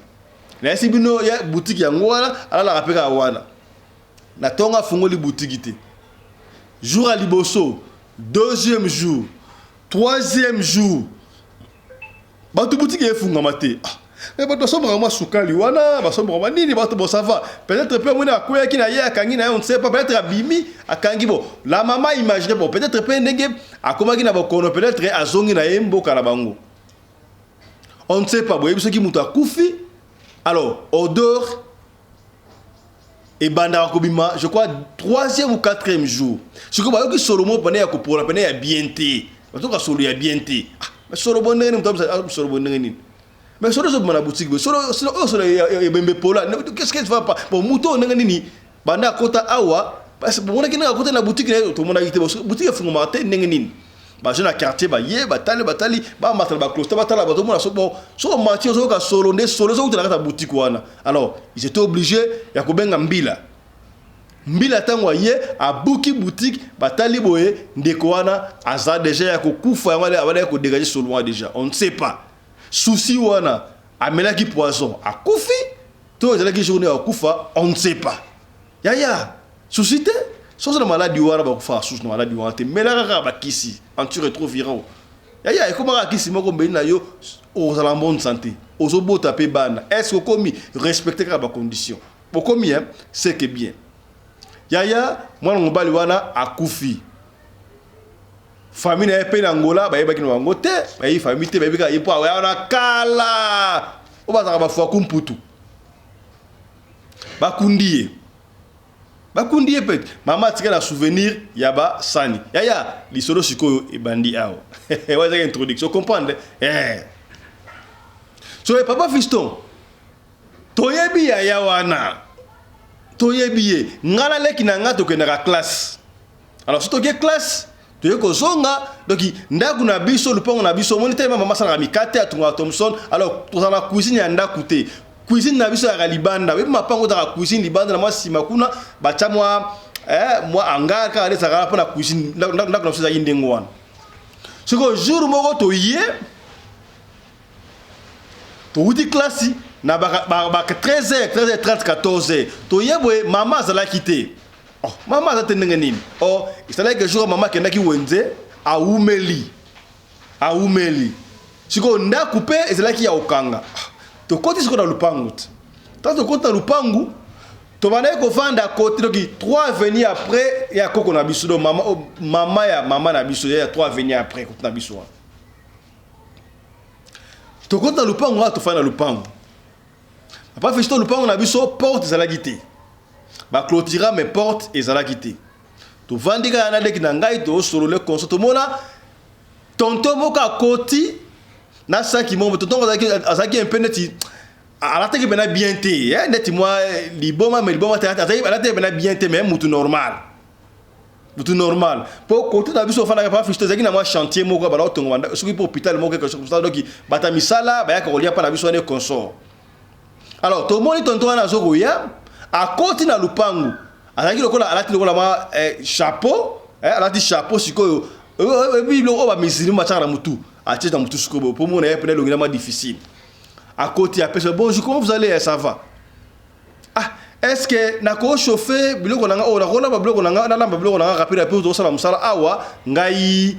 Nayesi bino ya boutique yango wana alalaka mpe kaka wana. Na tongo afungoli boutique te. Jour ya liboso, deuxième jour, troisième jour, bato boutique efungwama te. Ah, mais bato basombaka mwa sukali wana, basombaka mwa nini, bato bon ça va. Peut-être mpe amoni akweyaki na ye akangi na ye, on ne sait pas, peut-être abimi akangi bon. La maman imagine bon, peut-être mpe ndenge akomaki na bokono, peut-être azongi na ye mboka na bango. On ne sait pas, boyebi soki moto akufi, alors odeur ebandaka kobima je crois troisième ou quatrième jour. Sikoyo bayoki solo moko pene ya kopola pene ya bien te, bazoka solo ya bien te. Ah, mais solo bo ndenge nini moto abimisa solo bo ndenge nini? Mais solo ezobima na boutique boye, solo solo oyo solo ebembe pola, qu'est-ce que va pas? Bon, moto oyo ndenge nini banda akota awa, parce que bomonaki ndenge akota na boutique na ye, tomonaki te, boutique efungwamaka te ndenge nini? Ba jeunes ya quartier baye batali batali bamata na bacloster batala bazomona so bon soki omati ozoyoka solo nde solo ezowuta na kati ya boutique wana. Alors ils étaient obligés ya kobenga mbila. Mbila ntango aye abuki boutique batali boye ndeko wana aza deja ya kokufa, yango abandaki kodégage solo wana deja on ne sait pas souci wana amelaki poison akufi to ezalaki journée ya kokufa on ne sait pas. Yaya souci te soki oza na maladi wana bakufaka susu na maladi wana te melaka kaka bakisi antiretroviraux yaya ekomaka kisi moko mbeli na yo ozala en bonne santé ozobota mpe bana est ce que okomi respecte kaka bacondition okomi hein c'est que bien yaya mwana mobali wana akufi famille na ye mpe na Angola bayebaki na bango te bayebi famille te bayebi kaka ye mpo aya wana kala oyo bazalaka bafuaku mputu bakundi ye bakundi ye mpe mama atikali na souvenir ya basani yaya lisolo sikoyo ebandi awa wana ezaki introduction comprendre eh. So eh, papa fiston toyebi yaya wana toyebi ye ngai na leki na ngai tokendaka classe Alors soki toke classe toye kozonga donc ndako na biso lupango na biso omoni te mama asalaka mikate atungaka Thomson alors tozala na cuisine ya ndako te cuisine na biso yaka libanda oyebi mapango ozalaka cuisine libanda na mwa nsima kuna batya mwa eh, mwa hangar kaka nde ezalaka mpo na cuisine ndako na biso ezalaki ndenge wana sikoyo jour moko toye towuti klasi na ba, ba, ba 13h 13h30 14h toye boye mama azalaki te oh, mama aza te ndenge nini oh, esalaki ke jour mama akendaki wenze awumeli awumeli sikoyo ndako mpe ezalaki ya kokanga ah, tokoti sikoyo na lupangu te ntango tokoti na lupangu Tobandaki kovanda côté, donc 3 avenues après ya koko na biso, donc mama, oh, mama ya mama na biso ya 3 avenues après côté na biso wana. Tokoti na lupango wana, tofandi na lupango. Papa Fiston, lupango na biso porte ezalaki te, baclôtura, mais porte ezalaki te. Tovandi kaka na leki na ngai, tosolole konso. Tomona tonton moko akoti na saki moko. Tonton azalaki un peu neti alataki mpena bien te, neti mwa liboma, mais liboma te, alataki mpena bien te, mais mutu normal, mutu normal. Mpo kote na biso ofandaka, Papa Fiston, ezalaki na mwa chantier moko bala otonga, soki mpo hôpital moko, quelque chose comme ça. Donc bata misala bayaka kolia mpa na biso wana, consort. Alors tomoni tonton wana azokoya, akoti na lupangu, azalaki lokola alati lokola mwa chapeau, alati chapeau. Sikoyo ebi biloko oyo bamisilimi batiaka na mutu, atie na mutu. Sikoyo po mona ye pene elongi na mwa difficile. Akoti, apesi: "Bonjour, comment vous allez?" "Ça va." "Ah, est ce que nakochauffe biloko na nga oyo, nakolamba biloko na nga, nalamba biloko na nga rapide rapide? Tozosala mosala awa, ngai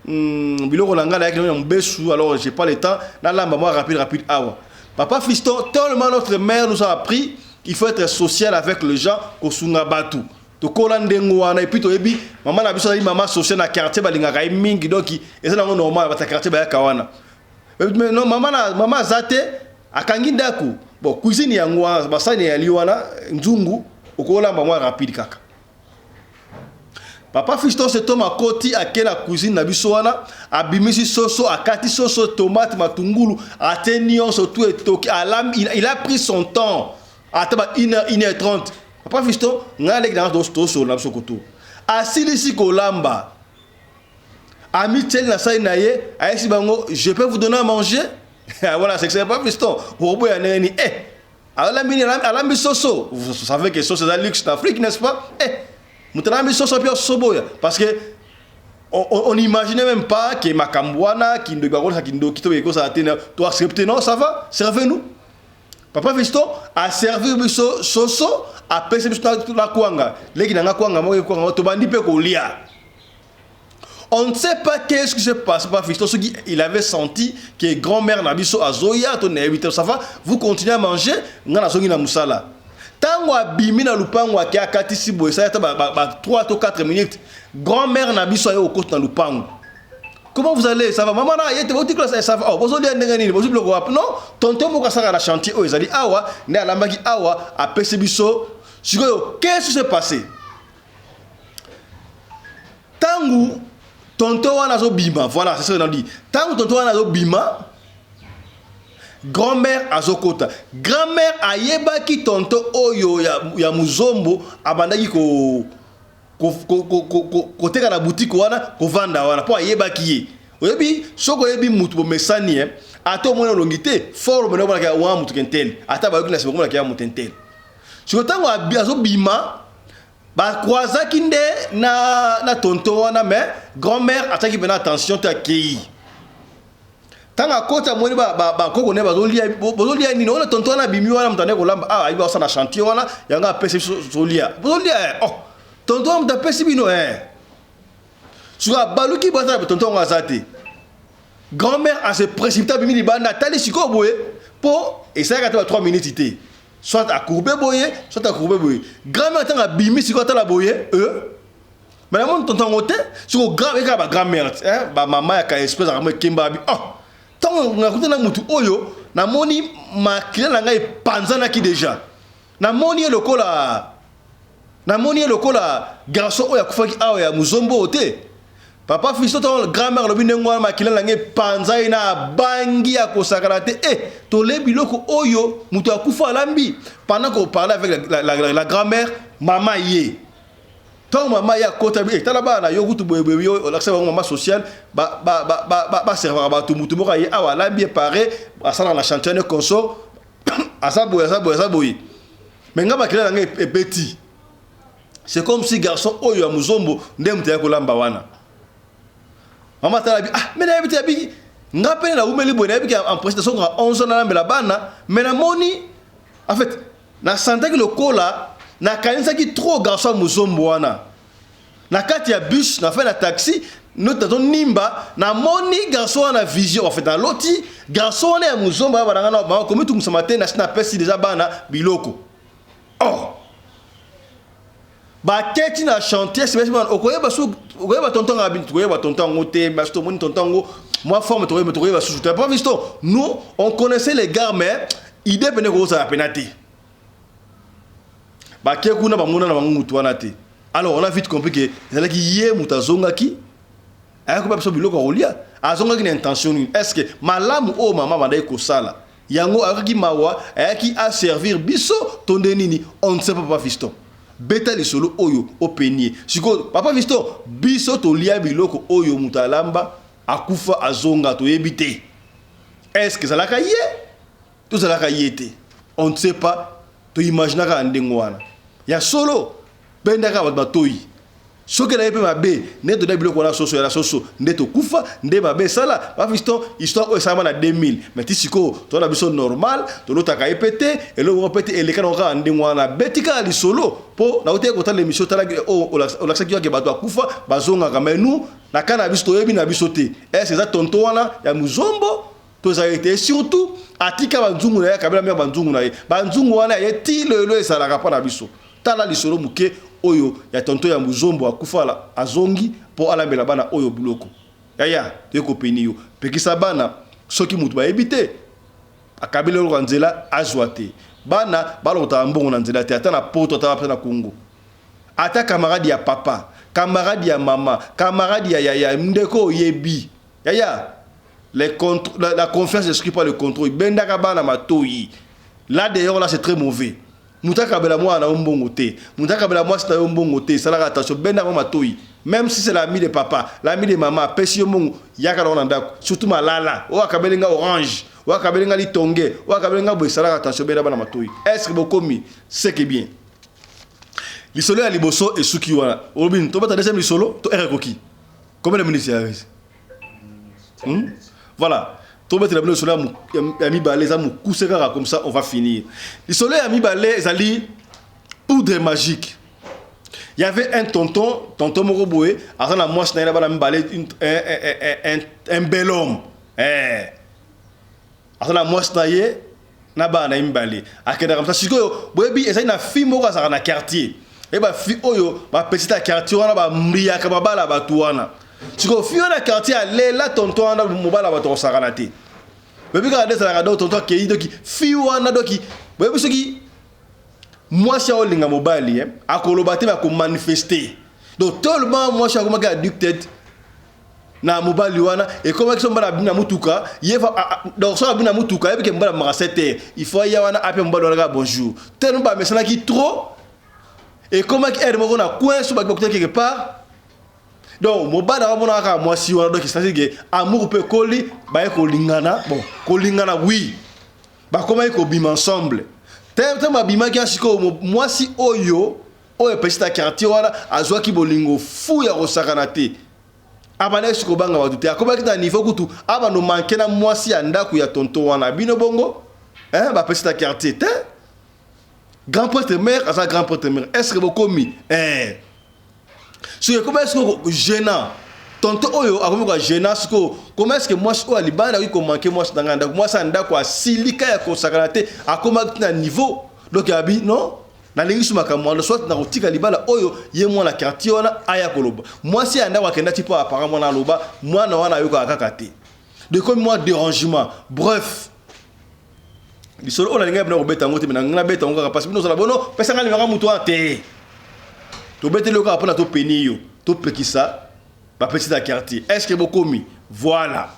biloko na ngai nayaki na mobesu, alors j'ai pas le temps, nalamba mwa rapide rapide awa." Papa Fiston, tellement notre mère nous a appris qu'il faut être social avec les gens, kosunga bato. Tokola ndenge wana. Et puis toyebi mama na biso azali mama social na quartier, balingaka ye mingi. Donc eza nango normal, bato ya quartier bayaka wana. Mais non, mama na mama aza te, akangi ndako. Bon, cuisine yango wana, basani yali wana, nzungu, okolamba mwa rapide kaka. Papa Fiston, cet homme akoti, ake na cuisine na biso wana, abimisi soso, akati soso, tomate, matungulu, ate nyonso tu etoki, alambi. Il a pris son temps, ata ba 1 heure, 1 heure 30. Papa Fiston, ngai aleki nanga, tosolola na biso koto. Asilisi kolamba, amitieli na sali na ye, ayesi bango: "Je peux vous donner à manger?" Voilà, c'est que c'est pas Fiston okoboya ndenge ni alambi nini? Alambi soso. Vous savez que soso eza luxe en Afrique, n'est-ce pas? Moto alambi soso mpe soso boya, parce que on n'imaginait même pas que makambo wana, kindoki, bakolisa kindoki to ekozala te. To accepter: "Non, ça va, servez-nous." Papa Fiston aservir biso soso, apesi biso na kwanga. Leki na nga kwanga moko, kwanga, tobandi mpe kolia. On ne sait pas qu'est-ce qui s'est passé, Papa Fiston, ce qu'il avait senti que grand-mère na biso azoya to nayebi te. "Ça va, vous continuez à manger, nga nazongi na mosala." Ntango abimi na lupango, ake, akatisi boye, esali ata ba 3 to 4 minutes, grand-mère na biso aye kokota na lupango: "Comment vous allez?" "Ça va." "Mama na ye te, bauti classe." "Ça va." "Oh, bozolia ndenge nini? Bozwi biloko wapi?" "Non, tonton moko asalaka na chantier oyo ezali awa nde alambaki awa, apesi biso." Sikoyo qu'est-ce qui s'est passé? Ntango tonton wana azobima, voilà, c'est ça qu'on dit, ntango tonton wana azobima, grand-mère azokota. Grand-mère ayebaki tonton oyo ya muzombo abandaki ko koteka na boutique wana, kovanda wana, mpo ayebaki ye. Oyebi, soki oyebi mutu, bomesani ye, ata omoni olongi te, forme na omonaka wana mutu kentele, ata bayoki na nsima omonaka ya mutu entele. Sikoyo ntango azobima, bacroisaki nde na tonton wana, mais grand-mère atiaki mpena attention te. Akei, ntango akoti, amoni bakoko ne bazolia. "Bozolia nini wana?" "Tonton wana abimi wana, moto ande kolamba awa, ayebi basala na chantier wana, yango apesi biso zolia." "Bozolia? Oh, tonton wana moto apesi bino?" "Eh." Sikoyo abaluki, batala, tonton yango aza te. Grand-mère ase précipité, abimi libanda, atali sikoyo boye, mpo esalaka ata ba 3 minutes te, soit acourbe boye, soit acourbe boye. Grand-mère ntango abimi sikoyo, atala boye, mais namoni tonton yango te. Sikoyo grand ekaka ba grand-mère, bamama ya ka espèce azalaka mo ekemba abi. Oh, ntango nakuta na mutu oyo, namoni makila na ngai epanzanaki déjà. Namoni ye lokola garçon oyo akufaki awa ya muzombo oyo te. Papa Fiston, ntango grand-mère alobi ndenge wana, makila na ngai epanza ye na abangi ya kosakana te. Tole biloko oyo moto akufa alambi. Pendant qu'on parlait avec la grand-mère, mama ye, ntango mama ye akota, tala bana na yo kutu boyeboye, yo olakisa bango mama sociale, baservaka bato. Motu moko aye awa, alambi, epare asalaka na chantier ne consort, aza boye, aza boye, aza boye. Mais nga makila na ngai ebeti, c'est comme si garçon oyo ya mozombo nde moto aya kolamba wana. Mama tala bi: "Ah, mais nayebi te." Yabiki nga pene nawumeli boye, nayebiki en principe soki 11 nalambela bana, mais namoni, en fait nasantaki lokola nakanisaki trop garçon ya mozombo wana na kati ya bus, na fin na taxi noti nazonimba, namoni garçon wana vision. En fait naloti garçon wana ya mozombo aya bananga na mama komitungisama te, nasi napesi deja bana biloko. Oh. Baketi na chantier okoyeba su okoyeba tonton nga bino tokoyeba tonton yango te mais tomoni tonton yango mwa forme tokoyeba tokoyeba susu te. Papa Fiston, nous on connaissait les gars, mais idée pene kozala pena te. Bake kuna, bamona na bango mutu wana te. Alors on a vite compris que ezalaki ye moto azongaki, ayaki koba biso biloko ya kolia. Azongaki na intention nini? Est ce que malamu oyo mama bandaki kosala yango ayokaki mawa, ayaki aservir biso to nde nini? On ne sait pas. Papa Fiston, beta lisolo oyo openie sikoyo. Papa Fiston, biso tolia biloko oyo moto alamba, akufa, azonga, toyebi te est ce que ezalaka ye, tozalaka ye te. On ne sait pas. Toimaginaka na ndenge wana ya solo mpe ndaka bato batoyi. Soki naye mpe mabe nde tolia biloko wana, soso ya na soso nde tokufa, nde mabe esala. Papa Fiston, histoire oyo esalama na 2000, mais ti sikoyo toza na biso normal, tolotaka ye mpe te, eloko moko mpe te eleka na kaka ndenge wana. Beti kaka lisolo mpo nauti kotala émission, otalaki oyo olakisaki yake bato akufa bazongaka, mais nous na ka na biso toyebi na biso te est-ce eza tonto wana ya muzombo to ezalaki te. Et surtout atika banzungu na ye, akabela mpe banzungu na ye, banzungu wana ye ti lelo ezalaka mpo na biso. Tala lisolo moke oyo ya tonto ya muzombo, akufa, azongi mpo alambela bana oyo biloko. Yaya, toye kopeni yo, pekisa bana soki moto bayebi te akabeli eloko ya nzela, azwa te. Bana balokotaka mbongo na nzela te, ata na Poto, ata mpe na Congo, ata camarade ya papa, camarade ya mama, camarade ya yaya, ndeko oyebi. Yaya, la confiance n'exclut pas le contrôle. Bendaka bana matoyi. Là d'ailleurs, là c'est très mauvais. Moto akabela mwana na yo mbongo te, moto akabela mwasi na yo mbongo te. Esalaka attention, bendaka matoyi. Même si c'est l'ami de papa, l'ami de mama, apesi yo mbongo, yaka nango na ndako. Surtout malala oyo akabeli nga orange, oyo akabeli nga litonge, oyo akabeli nga boye, esalaka attention, benda bana matoyi. Est ce que bokomi? C'est que bien. Lisolo ya liboso esuki wana. Olobi tobata deuxième lisolo to ere ekoki? Combien de minutes ya? Voilà, tobetela bino lisolo ya mibale, eza mokuse kaka, comme ça on va finir. Lisolo ya mibale ezali poudre magique. Il y avait un tonton, tonton moko boye, aza na mwasi na ye na bana mibale, un bel homme. Aza na mwasi na ye na bana na ye mibale, akendaka mosala. Sikoyo boyebi, ezali na fille moko azalaka na quartier e bafille oyo bapetite ya quartier wana bambriaka babala bato wana. Sikoyo fille wana ya quartier alela tonton wana, mobala bato akosakana te. Boyebi kaka nde ezalaka. Donc tonton akei, doki fille wana, doki boyebi soki mwasi aolinga mobali, akoloba te, bakomanifeste. Donc tellement mwasi akomaki addicted na mobali wana, ekomaki so mobali abimi na mutuka ye, donc so abimi na mutuka, yebi ke mobali abimaka 7 heures, il faut aya wana ape mobali wana kaka bonjour. Tellement bamesanaki trop, ekomaki heure moko na coin so baki bakuta quelque part. Donc mobali akomonaka kaka mwasi wana. Donc c'est-à-dire ke amour mpe ekoli, baye kolingana. Bon, kolingana, oui, bakomaki kobima ensemble. Ntango babimaki ya sikoyo, mwasi oyo epesi na quartier wana azwaki bolingo fu ya kosakana te, abandaki kobanga bato te. Akomaki na niveau kutu abando manke na mwasi ya ndako ya tonton wana. Bino bongo, hein, bapesi na quartier te. Grand prêtre mère aza grand prêtre mère. Est ce que bokomi? Eh. Soki ekomi sikoyo gênant, tonton oyo akomi kwa gênant. Sikoyo comment est ce que mwasi oyo alibanda akoki komanke mwasi na ngai ndako? Mwasi ya ndako asilika ya kosakana te. Akomaki na niveau donc abi non, nalingi so makambo wana, soit nakotika libala oyo. Ye mwana quartier wana aya koloba, mwasi ya ndako akenda ti mpo apara mwana aloba, mwana wana ayokaka kaka te. Donc ekomi mwa dérangement. Bref, lisolo oyo nalingai bina kobeta yango te, me nalingai nabeta yango kaka parce bino ozala bono pesanga limaka motu wana te. Tobeteli yo kaka mpona topeni yo, topekisa bapetite ya quartier. Est ce que bokomi? Voilà,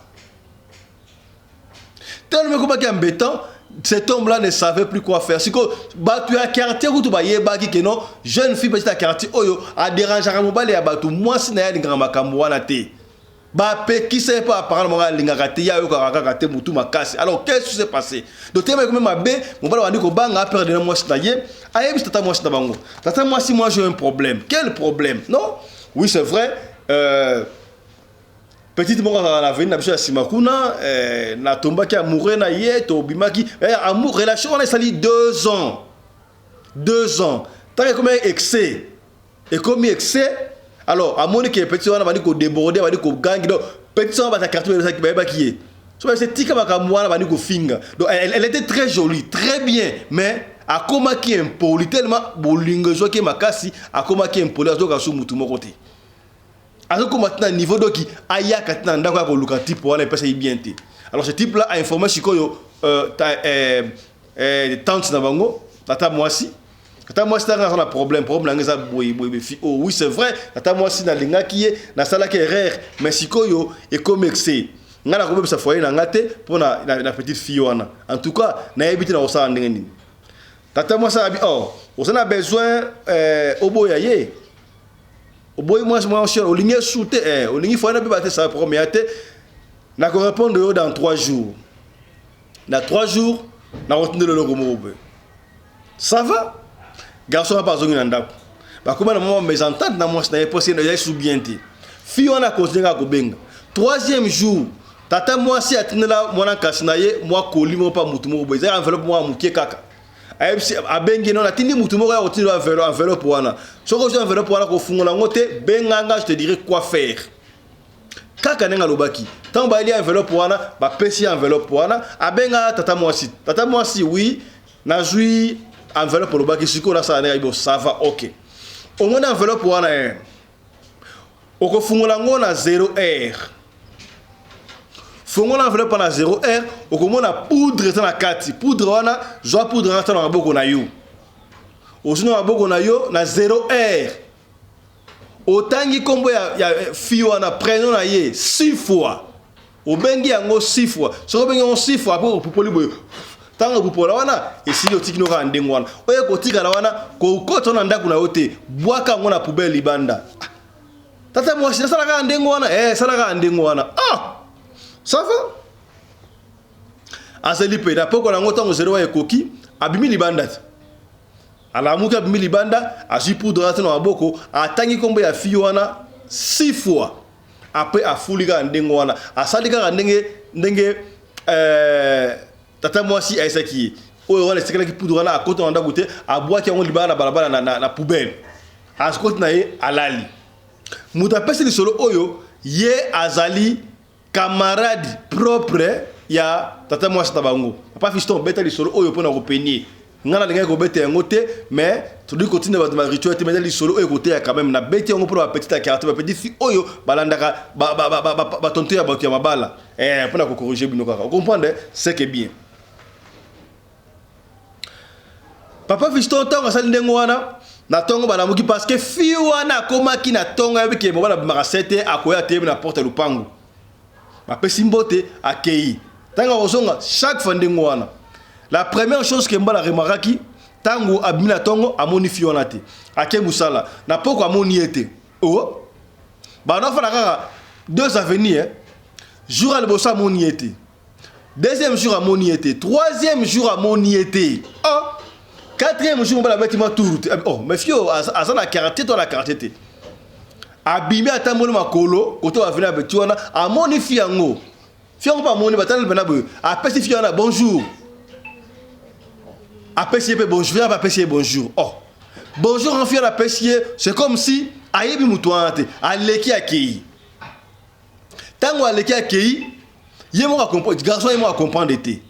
tellement ekomaki embêtant, cet homme-là ne savait plus quoi faire. Sikoyo bato ya quartier kutu bayebaki ke non, jeune fille petite ya quartier oyo adérangeaka mobali ya bato, mwasi na ye alingaka makambo wana te. Bapekisa ye mpo apparemment moko alingaka te, ye ayokaka kaka te, motu makasi. Alors qu'est-ce qui s'est passé? Donc tellement ekomi mabe, mobali bandi kobanga aperdre na mwasi na ye. Ayebisi tata mwasi na bango: "Tata mwasi, moi j'ai un problème." "Quel problème?" "Non, oui, c'est vrai, petite moko azalaka na avenue na biso ya nsima kuna, natombaki amoureux na ye, tobimaki, amour, relation wana esali 2 ans, 2 ans. Ntango ekomi excès, ekomi excès, alors amoni ke petit wana bandi kodéborde, bandi kogangi. Donc petit wana, bato ya quartier bayebaki ye, so bayebisi tika makambo wana, bandi kofinga. Donc elle était très jolie, très bien, mais Akomaki impoli tellement bolingo ezwaki ye makasi, akomaki impoli, azoyoka su mutu moko te. Azokoma ti na niveau doki ayaka ti na ndako ya koluka type wana epesaki bien te. Alors ce type là a informé sikoyo euh, ta, euh, euh, tante na bango, tata mwasi. Tata mwasi nanga aza na problème, problème nanga eza boye boye fi. Oh oui c'est vrai, tata mwasi nalingaki ye, nasalaki erreur, mais sikoyo ekomi excès. Nga nakobebisa foyer na nga te mpo na, na, na petite fille wana. En tout cas, nayebi te nakosala ndenge nini. Tata mwasi abi oh, oza na besoin euh, oboya ye. Oboyi mwasi mwasi olingi esu te, eh, olingi foyer na beba te, ça problème ya te. Nako répondre yo dans 3 jours. Na 3 jours nakotindela eloko moko boye. Ça va? Garçon wana azongi na ndako. Bakoma na mwa mésentente na mwasi na ye mpo ezali su bien te. Fille wana akontinue kaka kobenga. Troisième jour, tata mwasi atindela mwana nkasi na ye mwa koli moko mpa motu moko boye. Ezali enveloppe moko ya moke kaka. Ayebisi abengi non atindi motu moko ya kotindela enveloppe wana. Soki ozwi enveloppe wana kofungola yango te, benga nga je te dirai quoi faire. Kaka ndenge alobaki, ntango bayeli enveloppe wana, bapesi ye enveloppe wana, abenga tata mwasi. Tata mwasi, oui, nazwi enveloppe olobaki, sikoyo nasala ndenge bo, ça va, ok. Omoni enveloppe wana eh. Okofungola yango na 0 heure. Fongola enveloppe wana na 0 heure, okomona poudre eza na kati. Poudre wana, zwa poudre wana na maboko na yo. Ozwi na maboko na yo na 0 heure. Otangi kombo ya, ya fille wana, prénom na ye 6 fois. Obengi yango 6 fois. Soki obengi yango 6 fois, après opupoli boye. Tango opupola wana, esili otiki no kaka ndenge wana. Oyo ekotikala wana, kokota na ndako na yo te. Bwaka yango na poubelle libanda. Ah. Tata mwasi, nasala kaka ndenge wana. Eh, sala kaka ndenge wana. Ah! Ça va? Azali pe na poko nango tango zero ekoki, abimi libanda te. Alamuki abimi libanda, azwi poudre wana te na maboko, atangi kombo ya fille wana 6 fois. Après afuli kaka ndenge wana, asali kaka ndenge ndenge euh, tata mwasi ayesaki ye. Oyo wana esikalaki poudre wana akota na ndako te, abwaki yango libanda na balabala na, na, na poubelle. Akoti na ye alali. Moto apesi lisolo oyo ye azali Camarade propre ya tata mwasi na bango. Papa Fiston beta lisolo oyo pona ko penie. Nga na lingaki kobeta yango te mais tolingi kotinda bato ba rituel te mais eza lisolo oyo ekoteya quand même. Na beti yango pona ba petite ya quartier, ba petite fille oyo balandaka ba ba ba ba ba tonton ya bato ya mabala. Eh pona ko corriger bino kaka. O comprendre? C'est que bien. Papa Fiston ntango asali ndenge wana na ntongo balamuki parce que fille wana akomaki na ntongo ayebi ke mobali abimaka sete akoya te na porte ya lupangu bapesi mbote akei ntango akozonga chaque fois ndenge wana la première chose ke mbala remarkaki ntango abimi na ntongo amoni fille wana te ake mosala na poko amoni ye te o oh. banafana kaka deux avenues eh? jour ya liboso amoni ye te Deuxième jour amoni ye te. Troisième jour amoni ye te. Oh! Quatrième jour mobali abeti mwa tour te. Oh, mais fille aza na quartier to na quartier te. Abimi atamboli makolo kote baveni abeti wana amoni fille yango. Fille yango mpe amoni batali mpena boye. Apesi fille wana bonjour. Apesi ye mpe bonjour, fille apesi ye bonjour. Oh. Bonjour en fille wana apesi ye, c'est comme si ayebi moto wana te. Aleki akei. Tango aleki akei, ye moko a garçon ye moko a comprendre te.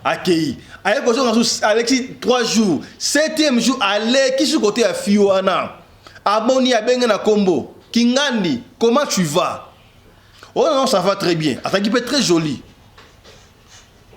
Akei. Aye kozonga su aleki 3 jours, 7e jour aleki su côté ya fille wana. Amoni abenge na kombo. Kingandi, comment tu vas? Oh non, ça va très bien. Azalaki pe très jolie.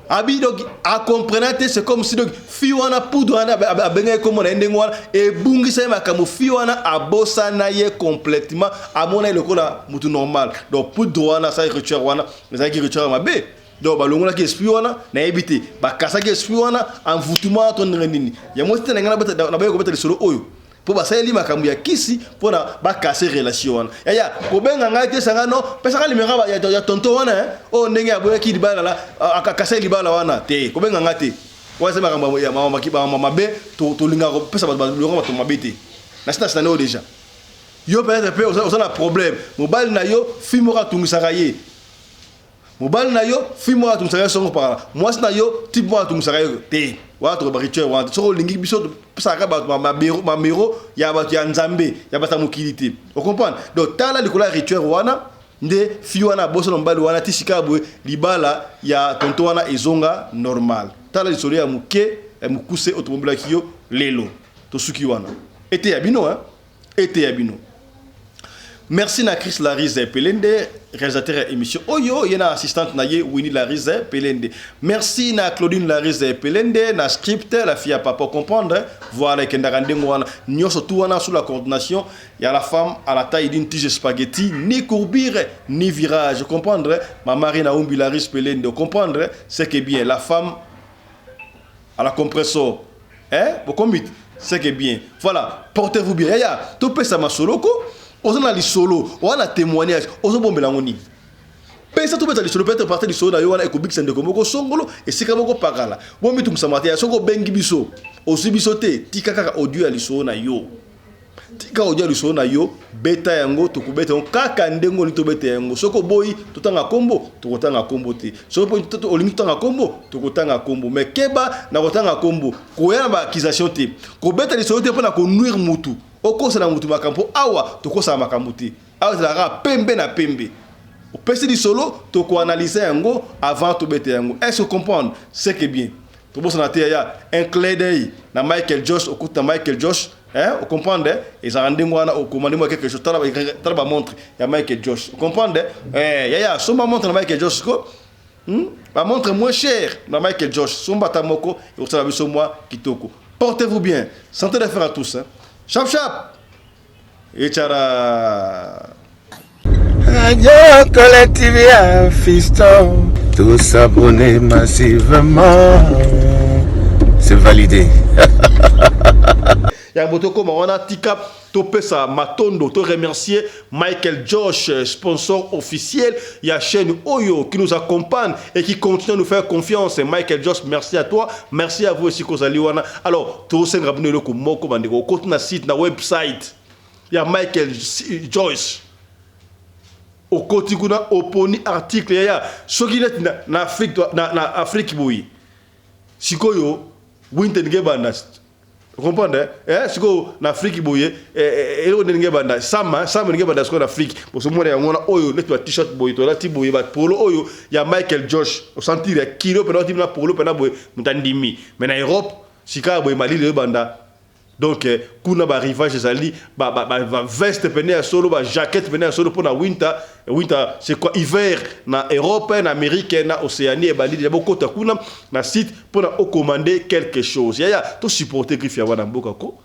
Abi donc a comprenant te c'est comme si donc fille wana poudre wana abengaki kombo na ye ndenge wana ebungisa ye makambo fille wana abosana ye complètement amona ye lokola mutu normal donc poudre wana asali rituel wana ezalaki rituel ya mabe donc balongolaki esprit wana nayebi te bakasaki esprit wana envoûtement wana to ndenge nini yango te na ngai nabaye kobeta lisolo oyo mpo basaleli makambo ya kisi mpo na bakase relation wana yaya kobenga ngai te sanga no pesaka limero ya, ya tonto wana eh? oyo ndenge aboyaki libala la akasaki libala wana te kobenga ngai te wana eza makambo ya mabe tolingaka kopesa bato biloko bato mabe te nasi nasina neo deja yo peut-être mpe oza na problème mobali na yo fille moko atungisaka ye Mobali na yo fille moko atungisaka ye songo pakala mwasi na yo type moko atungisaka ye te wana toko ba rituel wana te soki olingi biso topesaka bato mamero ya bato ya nzambe ya bato ya mokili te o comprendre donc tala likolo ya rituel wana nde fille wana abosana mobali wana ti sika boye libala ya tonton wana ezonga normal tala lisolo ya moke. ya mokuse oyo tobombelaki yo lelo. Tosuki wana. Eteya bino hein? Eteya bino. Merci na Chris Larize Pelende, réalisateur ya émission oyo, ye na assistante na ye Winnie Larize Pelende. Merci na Claudine Larize Pelende na script la fille à papa comprendre. Voilà ekendaka ndenge wana. Nyoso tout wana sous la coordination ya la femme à la taille d'une tige spaghetti, ni courbure ni virage. Comprendre ma Marine Aumbi Larize Pelende, comprendre c'est que bien la femme à la compressor. Hein? Bokombi c'est que bien. Voilà, portez-vous bien. Yaya, topesa masolo ko, oza na lisolo, oza na témoignage, ozobombela yango nini? Pesa tobeta lisolo, peut-être partir lisolo na yo wana ekobikisa ndeko moko songolo, esika moko pakala. Bomitungisa te, soki obengi biso, ozwi biso te, tika kaka audio ya lisolo na yo. Tika audio ya lisolo na yo, beta yango, tokobeta yango kaka ndenge olingi tobeta yango. Soki oboyi totanga kombo, tokotanga kombo te. Soki olingi totanga kombo, tokotanga kombo. Mais keba na kotanga kombo, koya na ba accusation te, kobeta lisolo te mpona konuire mutu, okosala mutu makambo, mpo awa tokosala makambo te. Awa ezalaka pembe na pembe. Opesi lisolo, tokoanalyse yango avant tobeta yango. Est-ce que comprendre? C'est que bien. Tobosana te yaya, un clin d'œil na Michael Josh, okuta Michael Josh, hein, o comprendre? Ezalaka ndenge wana, okomande mwa quelque chose, tala tala ba montre ya Michael Josh, o comprendre? Eh, yaya, somba montre na Michael Josh ko. Ba montre moins cher na Michael Josh, somba ta moko ekosala biso mwa kitoko. Portez-vous bien. Santé d'affaires à tous, hein. Chap chap. Echara. Radio Collective ya fiston. Tous s'abonner massivement. C'est validé. Ya botokoma wana tika topesa matondo to remercier Michael Josh, sponsor officiel ya chaîne Oyo qui nous accompagne et qui continue à nous faire confiance. Michael Josh, merci à toi, merci à vous aussi kozali wana. Alors tosenga bino eloko moko bandeko, okoti na site na website ya Michael Joyce, okoti kuna oponi article yaya, soki neti na, na Afrique na, na Afrique boye sikoyo winter ndenge banda comprendre eh sikoyo na Afrique boye eloko ndenge banda sama sama ndenge banda sikoyo na Afrique bosomona yango na oyo neti ba t-shirt boye tolati boye ba polo oyo ya Michael Josh osentir ya kilo pena oti na polo pena boye moto andimi. Mais na Europe sika boye malili oyo banda donc kuna ba rivage ezali ba, ba, ba, ba veste pene ya solo ba jaquette pene ya solo pona winter. Winter c'est quoi? Hiver na Europe, na Amérique, na Océanie ebandi déjà bokota kuna na site pona o commander quelque chose. Yaya, to supporter griffe ya wana mboka ko.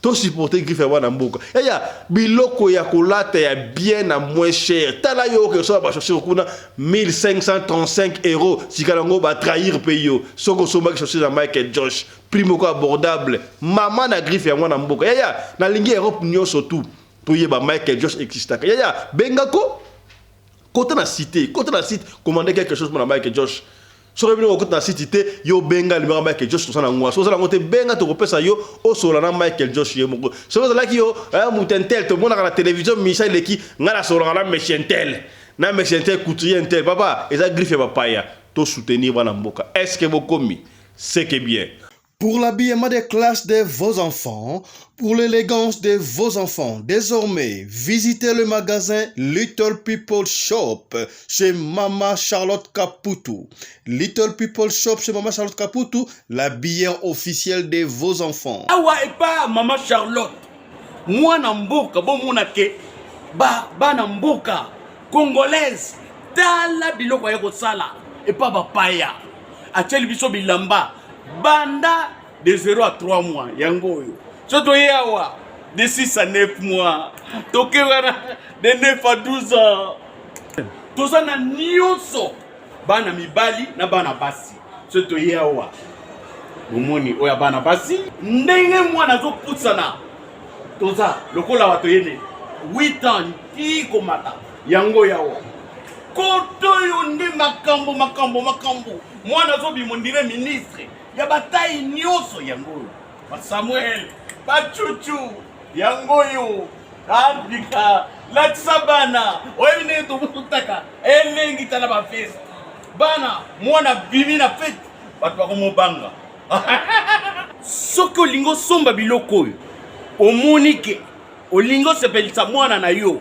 To supporter griffe ya wana mboka. Yaya, biloko ya kolata ya bien na moins cher. Tala yo ke so ba chaussure kuna 1535 euros. Sika nango ba trahir pe yo. Soko somba chaussure ya Michael Josh, prix moko abordable. Mama na griffe ya mwana mboka. Yaya, na lingi Europe nyonso tout. Toyeba Michael Josh existaka. Yaya, bengako kota na cité, kota na site, commander quelque chose pour Michael Josh. Soki bino okota na site te, yo benga numéro Michael Josh tosala ngwa. Soki osala ngo te, benga tokopesa yo osola na Michael Josh ye moko. Soki ozalaki yo moto intel, tomonaka na télévision Michel Leki, nga na solaka na monsieur intel, na monsieur intel couturier intel. Papa, eza griffe ya bapaya. To soutenir bana mboka. Est-ce que bokomi? C'est que bien. Pour l'habillement des classes de vos enfants, pour l'élégance de vos enfants, désormais, visitez le magasin Little People Shop chez Mama Charlotte Caputo. Little People Shop chez Mama Charlotte Caputo, l'habilleur officiel de vos enfants. Awa epa Mama Charlotte, mwana mboka bomona ke ba bana mboka congolaise tala biloko ya kosala epa bapaya atieli biso bilamba banda de 0 à 3 mois yango oyo so toye awa de 6 à 9 mois toke wana de 9 à 12 ans toza na nyonso bana mibali na bana basi so toye awa bomoni oyo ya bana basi ndenge mwana azopusana toza lokola bato yene 8 ans ti komata yango yawa koto oyo nde makambo makambo makambo mwana azobima ondire ministre ya batai nyonso yango oyo ba Samuel bacucu yango oyo Afrika latisa bana oyebi ndenge tobutaka elengi tala bafeste bana mwana bimi na fete bato bakomobanga. Soki olingi osomba biloko oyo omoni ke olingi osepelisa mwana na yo,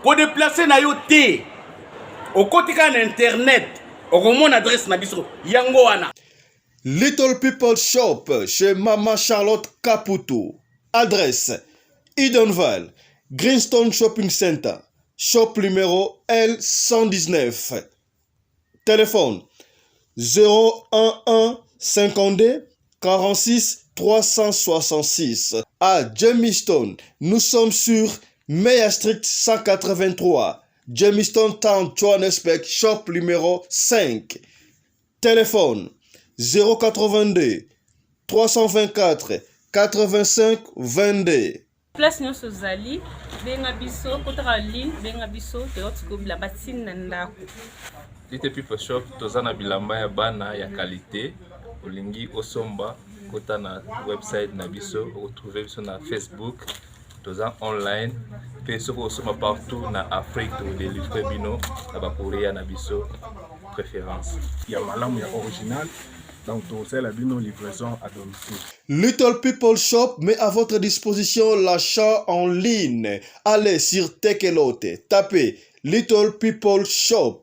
kodeplace na yo te, okoti kaka na internet okomona adresse na biso yango wana. Little People Shop chez Mama Charlotte Caputo. Adresse Edenvale, Greenstone Shopping Center, shop numéro L119. Téléphone 011 52 46 366. À Germiston, nous sommes sur Meyer Street 183. Germiston Town, Johannesburg, shop numéro 5. Téléphone 082 324 85 22. Place nyonso ozali benga biso kotaka ligne benga biso toyoti ko bilamba tini na ndako. Little People Shop toza na bilamba ya bana ya qualité olingi osomba kota na website na biso okotrouve biso na Facebook toza online mpe soki osomba partout na Afrique tokodelivre bino na bacourrier na biso préférence ya malamu ya original donc tokosalela bino livraison à domicile. Little People Shop met à votre disposition l'achat en ligne. Allez sur Takealot, tapez Little People Shop.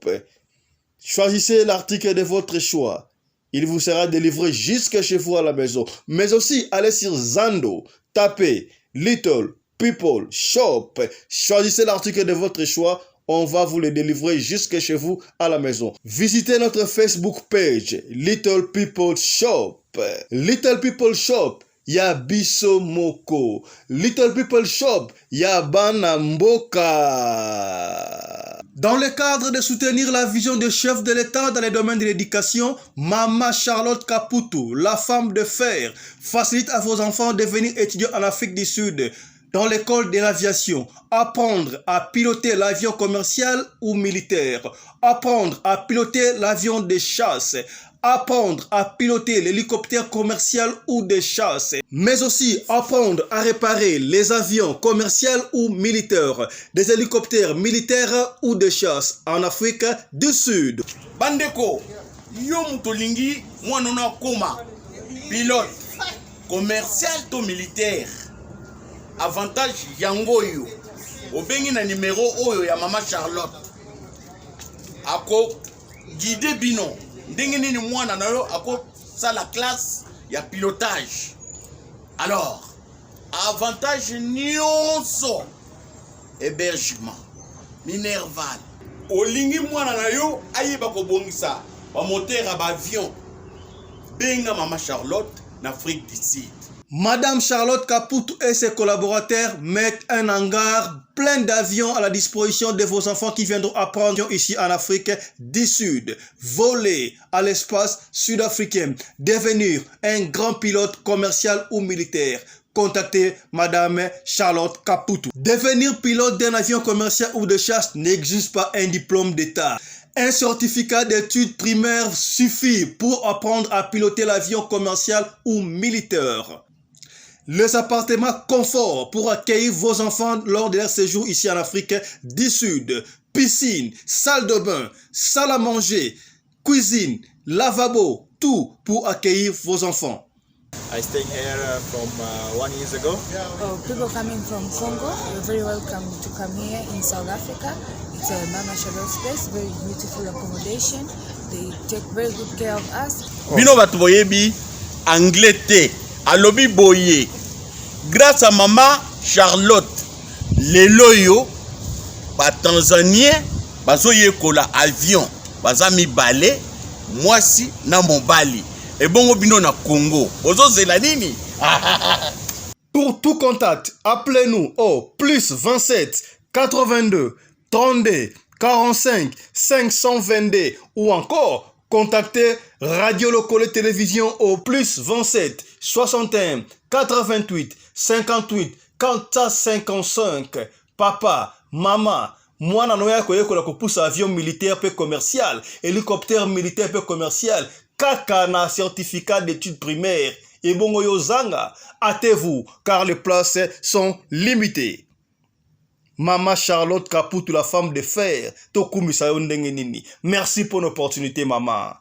Choisissez l'article de votre choix. Il vous sera délivré jusque chez vous à la maison. Mais aussi, allez sur Zando, tapez Little People Shop. Choisissez l'article de votre choix. On va vous le délivrer jusque chez vous à la maison. Visitez notre Facebook page, Little People Shop. Little People Shop, ya biso moko. Little People Shop, ya bana mboka. Dans le cadre de soutenir la vision du chef de l'État dans les domaines de l'éducation, Mama Charlotte Caputo, la femme de fer, facilite à vos enfants de venir étudier en Afrique du Sud dans l'école de l'aviation, apprendre à piloter l'avion commercial ou militaire, apprendre à piloter l'avion de chasse, apprendre à piloter l'hélicoptère commercial ou de chasse, mais aussi apprendre à réparer les avions commerciaux ou militaires, des hélicoptères militaires ou de chasse en Afrique du Sud. Bandeko, yo moto olingi mwana no akoma pilote commercial to militaire, avantage yango oyo obengi na numero oyo ya mama Charlotte ako guide bino ndenge nini mwana na yo akosala classe ya pilotage. Alors avantage nyonso, hébergement, minerval, olingi mwana na yo ayeba kobongisa bamoteur ya baavion, benga mama Charlotte na Afrique du Sud. Madame Charlotte Caputo et ses collaborateurs mettent un hangar plein d'avions à la disposition de vos enfants qui viendront apprendre ici en Afrique du Sud, voler à l'espace sud-africain, devenir un grand pilote commercial ou militaire. Contactez Madame Charlotte Caputo. Devenir pilote d'un avion commercial ou de chasse n'exige pas un diplôme d'État. Un certificat d'études primaires suffit pour apprendre à piloter l'avion commercial ou militaire. Les appartements confort pour accueillir vos enfants lors de leur séjour ici en Afrique du Sud. Piscine, salle de bain, salle à manger, cuisine, lavabo, tout pour accueillir vos enfants. I stay here from 1 years ago. Oh, people coming from Congo, you're very welcome to come here in South Africa. It's a Mama Charlotte's place, very beautiful accommodation. They take very good care of us. Bino bato boyebi anglais te, alobi boye: grâce à mama Charlotte, lelo oyo batanzanien bazoyekola avion, baza mibale, mwasi na mobali. Ebongo bino na Congo bozozela nini? Pour tout contact, appelez-nous au plus 27 82 32 45 522 ou encore contactez Radio Locole Télévision au plus 27 61 88 58 455. Papa, maman, mwana no ya koyekola kopusa avion militaire pe commercial, hélicoptère militaire pe commercial, kaka na certificat d'études primaires. Ebongo yo zanga, hâtez-vous car les places sont limitées. Mama Charlotte Kaputu, la femme de fer, tokumisa yo ndenge nini. Merci pour l'opportunité, maman.